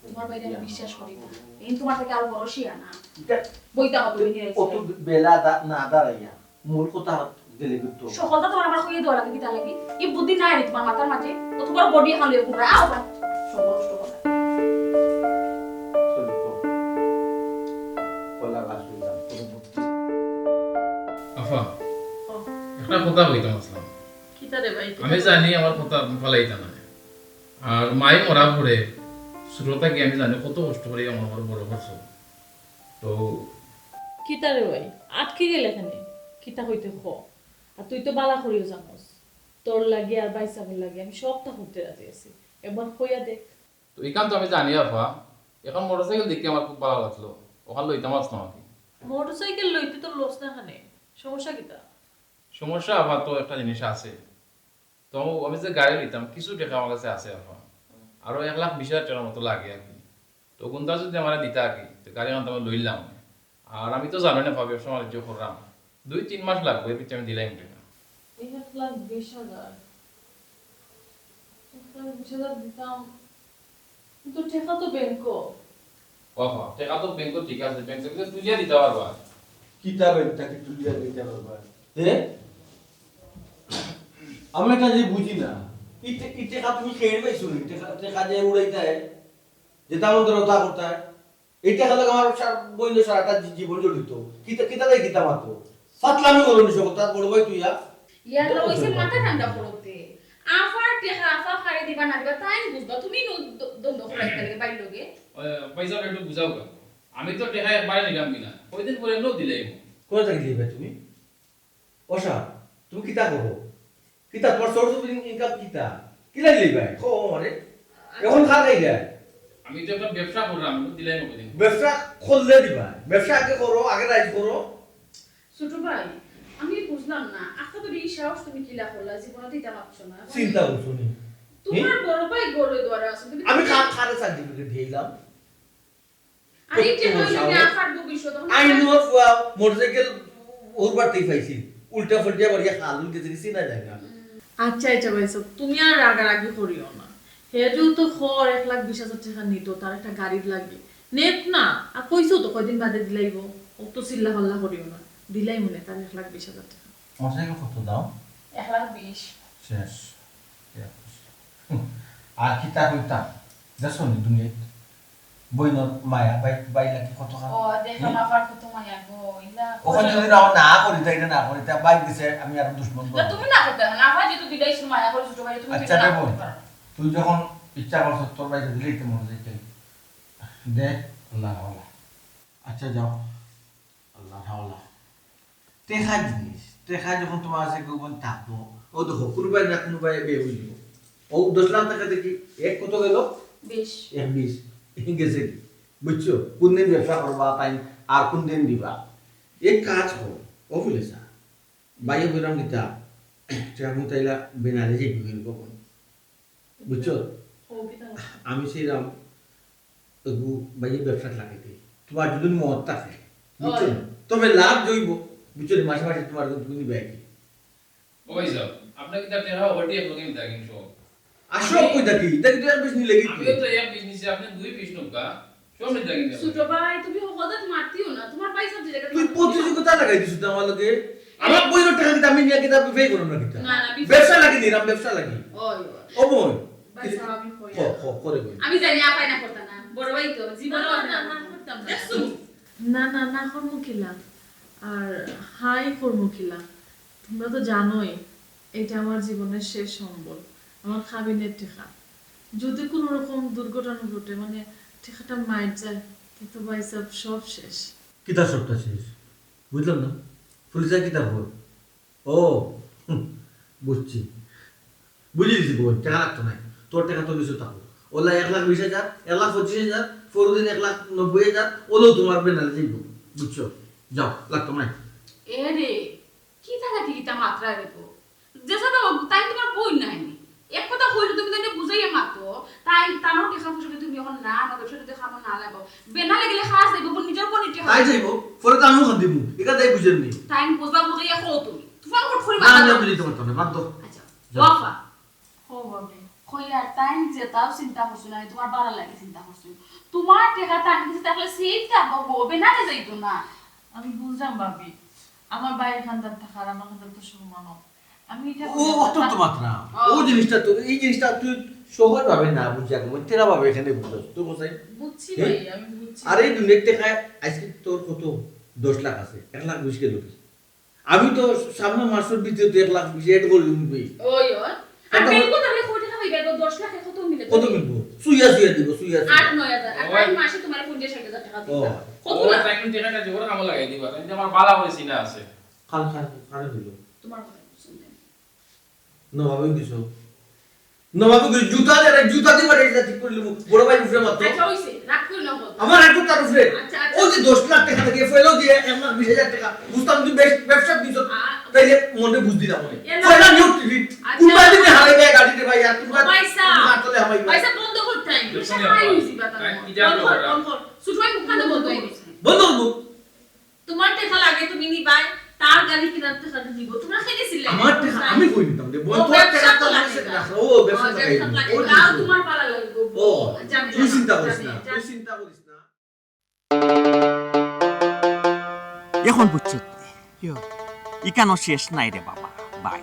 তোমার বাইরে আমি বিশ্বাস করি না। এই তোমার থেকে আরো বড় শিয়ানা। এটা বইটা কত দিন হয়েছে? কত বেলা দা-, না দাঁড়াইয়া। মূল কথা গেলে কিন্তু। সকলটা তোমার আমার কইয়া দেওয়া লাগে, কিতা লাগে? এই বুদ্ধি নাই রে তোমার মাথার মাঝে? অত বড় বডি এখান লইয়া ঘুরে, আও বা। সব নষ্ট করে। চলো, চলো। কলা গাছ হইলাম, কোনো বুদ্ধি। আফা, ও। একটা কথা কইতাম আসলাম। কিতা রে ভাই, কিতা আমি রে? জানি আমার কথা ফালাইতা না। আর মাই মরা পরে ছোট থাকি আমি জানি কত কষ্ট করি আমার, আমার বড় করছো। তো কিতা রে ভাই, আটকে গেলে এখানে? কিতা কইতে ক? আর তুই তো বালা করিও জানোস, তোর লাগি আর ভাইসাবর লাগি আমি সবটা করতে রাজি আছি। একবার কইয়া দেখ। তো ইখান তো আমি জানি আফা, এখন মোটরসাইকেল দেখে আমার খুব ভালো লাগলো, ওখান লইতাম আসলাম আর কি। মোটরসাইকেল লইতে তো লস না খানে, সমস্যা কিতা? সমস্যা আফা তো একটা জিনিস আছে, তো আমি যে গাড়ি লইতাম কিছু টেকা আমার কাছে আছে আফা, আরো এক লাখ বিশ হাজার টেকার মতো লাগে আর কি। তো কোনটা যদি আমার দিতা আর কি, তো গাড়ি আনতে আমি লইলাম। আর আমি তো জানো না, ব্যবসা বাণিজ্য করলাম, দুই তিন মাস লাগবে, এর ভিতরে আমি দিলাম টেকা। এক লাখ বিশ হাজার, এক লাখ বিশ হাজার দিতাম, কিন্তু টেকা তো ব্যাংকো। বাবা, টেকা তো ব্যাংকো ঠিক আছে, ব্যাংক থেকে তুলিয়া দিতে পারবা। কিতা ব্যাংক থেকে তুলিয়া দিতে পারবা? হে? আমি একটা জিনিস বুঝি না, ই টে-, ই টেকা তুমি খেয়ে পাইছো নি? টেকা, টেকা যে উড়াইতায়, যেটা মন ধরো তা করতায়। এই টেকা লাগে আমার সা-, বইনের সারাটা জী-, জীবন জড়িত। কিতা, কিতা লাগে কিতা মাতো? ফাতলামি করো নি সকল, তার বড় ভাই তুই, আ? ইয়ার তো হইছে মাথা ঠান্ডা করতে। আফার টেকা, আফা ফাড়ি দিবা না দিবা, তাই বুঝবা। তুমি নু দ-, দ্বন্দ্ব করাই তাহলে বাইর লগে। ওই, পয়সা একটু বুঝাও গা। আমি তো টেকা একবারে নিলাম কিনা, কয়দিন পরে নু দিলাই। কোথা থেকে দিবে তুমি? ওসা, তুমি কিতা করো? কিতা তোমার source of in-, income কিতা? কিলা দিলে ভাই? কও আমারে। এখন কার খাই যায়? আমি তো একটা ব্যবসা করলাম, দিলাই মতো দিন। ব্যবসা করলে দিবা। ব্যবসা আগে করো, আগে রাইজ করো। ছোট ভাই, আমি বুঝলাম না, আজকে তো এই সাহস তুমি কিলা করলা, জীবনে দিতে পারছো না। এখন চিন্তা করছো নি? তোমার হুম? বড় ভাই গরু দোয়ারে আছে, তুমি আমি কি খা-, খারে সার্টিফিকেট দিলাম। আরে, এই যে কত কইলো যে সাহস? আফার ভবিষ্যৎ, তখন আই নো ফুয়া, মোটরসাইকেল ওর বাড়তেই পাইছি। উল্টা ফুল্টা বাড়িয়া খাল গেছে কি চিনা যায় না। আচ্ছা, আচ্ছা ভাই সাহেব, তুমি আর রাগারাগি করিও না। হে যেহেতু খর এক লাখ বিশ হাজার টেকা নিত, তার একটা গাড়ির লাগে। নেক না, আর কইছো তো কয়দিন বাদে দিলাইবো। ও তো চিল্লা ফাল্লা করিও না। দিলাই মনে তার এক লাখ বিশ হাজার টেকা। মোটরসাইকেল কত দাম? এক লাখ বিশ। শেষ। আর কিতা কইতাম? দেখছো নি দুনিয়াত? বইনর মায়া, ভাই, ভাই লাগি কত খারাপ। ও, দেখো, হুম? বাবার কত মায়া গো, ইলা ওখানে কত যদি না, না করি, তাই না করি, তা ভাই দিছে, আমি আর দুশমন না, করব। তুমি না করতে না, আমার যেহেতু দিদাই শুধু মায়া করে ছোট ভাই, তুমি আচ্ছা, দিলে না রে বোন, করতে পারো। তুই যখন ইচ্ছা করছ, তোর ভাই দিলে তো মনে যায় কেন? দে, আল্লাহ হাওলা। আচ্ছা, যাও। আল্লাহ হাওলা। টেকা জিনিস, টেকা যখন তোমার আছে, কেউ বলে থাকবো। ও দেখো, কোনোবাই না কোনোবাই বে হইল। ও দশ লাখ টেকা দেখি, এক কত গেল? বিশ। এক বিশ। গেছে কি? বুঝছো? কোন দিন ব্যবসা করবা, তাই আর কোন দিন দিবা? এক কাজ করো, ও বলে স্যার। বাইরে বললাম কিতা, টেকা মতো আইলা বেনালে যাই বিভিন্ন কখন। বুঝছো? ও, কিতা? আমি সেইরাম, এগু বাইরে ব্যবসাত লাগাইতে। তুমার যদি মত থাকে, বুঝছো নি? তবে লাভ জইব, বুঝছো নি? মাসে মাসে তুমার কিন্তু নিবে আর কি। ও ভাই সাহেব, আপনি কি তার টেকা হটি আপনাকে আমি থাকেন সব? আসো কই থাকি? দেখি তো এক পিস নিলে কি? আমিও তো এক পিস নিছি, আপনি দুই পিস নৌকা, সব নিতে থাকেন। ছোট ভাই, তুমি হকলতা মাতিও না, তুমার ভাই সাহেব যে জায়গা তুই প্রতিযোগিতা লাগাই দিছিস তো আমার লগে। আমার বইনর টেকা কিতা আমি নিয়া কিতা বিয়ে করুম না কিতা? না, না, বিয়ে ব্যবসা লাগি নিরাম, ব্যবসা লাগি। ওই, ওই। ও বইন। ভাই সাহেব, আমি কই। ক, ক, করে বইন। আমি জানি, আপায় না করতা না। বড় ভাই তো, জীবনে না, না, না, না, করতাম না। দেখছো? না, না, না করমু কিলা। আর হাই করমু কিলা। তুমরা তো জানোই, এটা আমার জীবনের শেষ সম্বল, আমার কাবিনের টেকা। যদি কোনো রকম দুর্ঘটনা ঘটে, মানে টেকাটা মাইর যায়, তে তো ভাই সাহেব সব শেষ। কিতা সবটা শেষ? বুঝলাম না। পুলিশে কিতা খবর? ও, হুম, বুঝছি। বুঝি দিছি বইন, টেকা লাগতো নায়। তোর টেকা তো কিছু থাকো। ওলা এক লাখ বিশ হাজার, এক লাখ পঁচিশ হাজার, পরদিন এক লাখ নব্বই হাজার, ওলো তুমার বেনালে যাইব। বুঝছো? যাও, লাগতো নায়। এ রে, কিতা লাগি কিতা মাতরা রে তো? যে সাথে হোক, তাই তুমার বইন নায় নি। এক কথা কইলে তুমি তাইরে বুঝাইয়া মাতো, তাই তানোর টেকা পয়সা তুমি এখন না, না ব্যবসা যদি খাবো না লাগো। বেনালে গেলে খাস যাইব, বোন নিজের বোন ইটে তাই যাইব, পরে তো আমিও খান দিব। এটা তাই বুঝেন নি। তাই বুঝা বুঝাইয়া কও তুমি। তুফান ফট করি না, মাথা আমি দাও। বুঝাইতে পারতাম না, বাদ দাও। আচ্ছা, যাও। ওয়াফা। ও ভাবি। কইয়ার তাই যেটাও চিন্তা করছো না, তুমার বালা লাগে চিন্তা করছো। তুমার টেকা তার কাছে থাকলে সেফ থাকবো, বেনালে যাইতো না। আমি বুঝলাম ভাবি, আমার ভাইর খান্দান থাকার আমার খান্দান তো সমান। আমি এটা ও, বুঝলাম অত না। তো মাত্রা। ও। ও জিনিসটা তো, এই জিনিসটা তুই সহজভাবে না বুঝিয়া, আমি তেরা ভাবে এখানে বুঝাস। তুই বুঝাই? বুঝছি এ? ভাই, আমি বুঝছি। আর এই দুনিয়ার টেকায় আজকে তোর কত? দশ লাখ আছে, এক লাখ বিশ গেল কি? আমি তো সামনে মাসের ভিতরে তো এক লাখ বিশ add করে দিবি। ওই, ওই। আর কত? ব্যাংকও তাহলে কয় টাকা পাইবে? তো দশ লাখ কত মিলে? কত মিলবো? সুইয়া সুইয়া দিব, সুইয়া সুইয়া। আট নয় হাজার। আর ওই। তাই মাসে তোমার পঞ্চাশ ষাট হাজার টাকা ও। দিতা। কত ও, না? তাই কিন্তু টেকাটা জোরে কামে লাগাই দিবা। তাই কিন্তু আমার বালা হয়েছি না আছে। খান, খান, খান দিল। তোমার কথা শুনতে। নবাবে কিছু। নবাবে কিছু। জুতা দে রে, জুতা দি মারে, এটা ঠিক করে নিবো। বড় ভাই উপরে মাত্র। আচ্ছা, হইছে। রাগ করি না বল। আমার রাগ তো তার উপরে। আচ্ছা, আচ্ছা। ও যে দশ লাখ টাকা থেকে ফেলো দিয়ে এক লাখ বিশ হাজার টাকা। বুঝতাম তুই বেশ ব্যবসা দিছ। আ- তাইলে মনে বুঝ দিলাম আমি। এ না। ফয়লা নিউ টিভি। আচ্ছা। কোনবা দিনে হারাই যায় গাড়িতে ভাই, আর কোনবা ভাই সাহেব। কোনবা তলে হামাই ভাই। ভাই সাহেব, বন্ধ করতে হবে। তুমি দেখো সাহায্য না, হইছি বা তাই তোমার। কিটা বন্ধ কর, করো? বন্ধ কর। ছোট ভাই মুখটা বন্ধ হয়ে গেছে। বন্ধ করবো। তোমার টেকা লাগে তুমি নিবাই, তার গাড়ি কিনার টেকা দিব। তোমরা খেয়ে গেছিলে? আমার টেকা আমি কই নিতাম রে? ও, বল, তোর ব্যবসা টেকা তো তো আমার লাগে সেটা না। রাখো। ও, ব্যবসা ও, তো ব্যবসা লাগে। লাগে। ওই তাও তো। তোমার পালা লাগবে। ও, জানি, তুই জানি, চিন্তা করিস জানি, না। জানি। তুই চিন্তা করিস না। এখন বুঝছো তো? কিয়? ইকানো শেষ নাই রে বাবা, ভাই।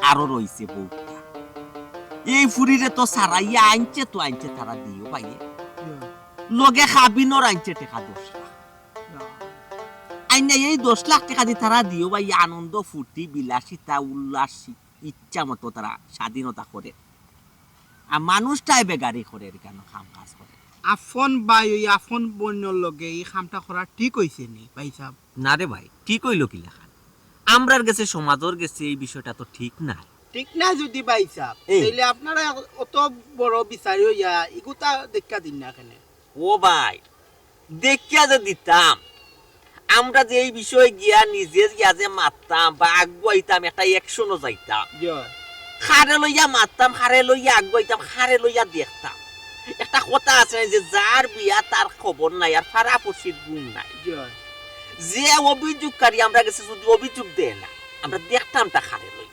আরো রইছে বউটা। এই ফুরিরে তো সারাইয়া আনছে তো আনছে তারা দিও ভাইয়ে। কিয়? লগে খাবিনর আনছে টেকা দশ লাখ। আইনা এই দশ লাখ টেকা দি তারা দিও ভাই, আনন্দ, ফুর্তি, বিলাসিতা, উল্লাস, ইচ্ছা মতো তারা স্বাধীনতা করে। আর মানুষটাই বেগারি করে, কেন কাম কাজ করে। আপন ভাই, ওই আপন বইনর লগে এই কামটা করা ঠিক হইছে নি, ভাই সাহেব? না রে ভাই, ঠিক হইল কি লেখা? আমরার গেছে, সমাজর গেছে এই বিষয়টা তো ঠিক না। ঠিক না যদি ভাই সাহেব, এই। তাইলে আপনারা অত বড় বিচারি হইয়া ইগুতা দেখা দিন না কেনে? ও ভাই, দেখিয়া যে দিতাম, আমরা যে এই বিষয়ে গিয়া নিজে গিয়া যে মাততাম বা আগুয়াইতাম, একটা actionও যাইতাম। জি। কারে লইয়া মাততাম, কারে লইয়া আগুয়াইতাম, কারে লইয়া দেখতাম। একটা কথা আছে না যে যার বিয়া তার খবর নাই আর ফাড়া-পড়শির ঘুম নাই। জি। যে অভিযোগকারী আমরা গেছে যদি অভিযোগ দেয় না, আমরা দেখতাম তা কারে লইয়া।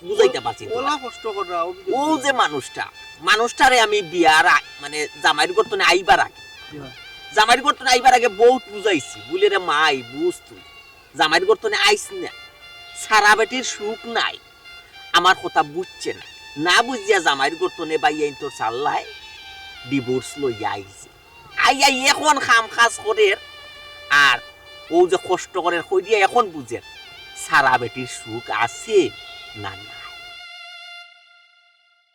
বুঝাইতে পারছি তো। ওলা কষ্ট কররা, অভিযোগ ও দিও। যে মানুষটা, মানুষটারে আমি বিয়ার আ-, মানে জামাইর ঘর তনে আইবার আগে, জি। জামাইর ঘর তনে আইবার আগে বহুত বুঝাইছি, বুলে, "রে মাই, বুঝ তুই, জামাইর ঘর তনে আইস না, সারা বেটির সুখ নাই।" আমার কথা বুঝছে না, না বুঝিয়া জামাইর ঘর তনে বাইয়াইন তোর চাল্লায় divorce লইয়া আইছে। আই আই এখন কাম কাজ করের, আর ও যে কষ্ট করের, কই দিয়া এখন বুঝের, সারা বেটির সুখ আছে না নাই।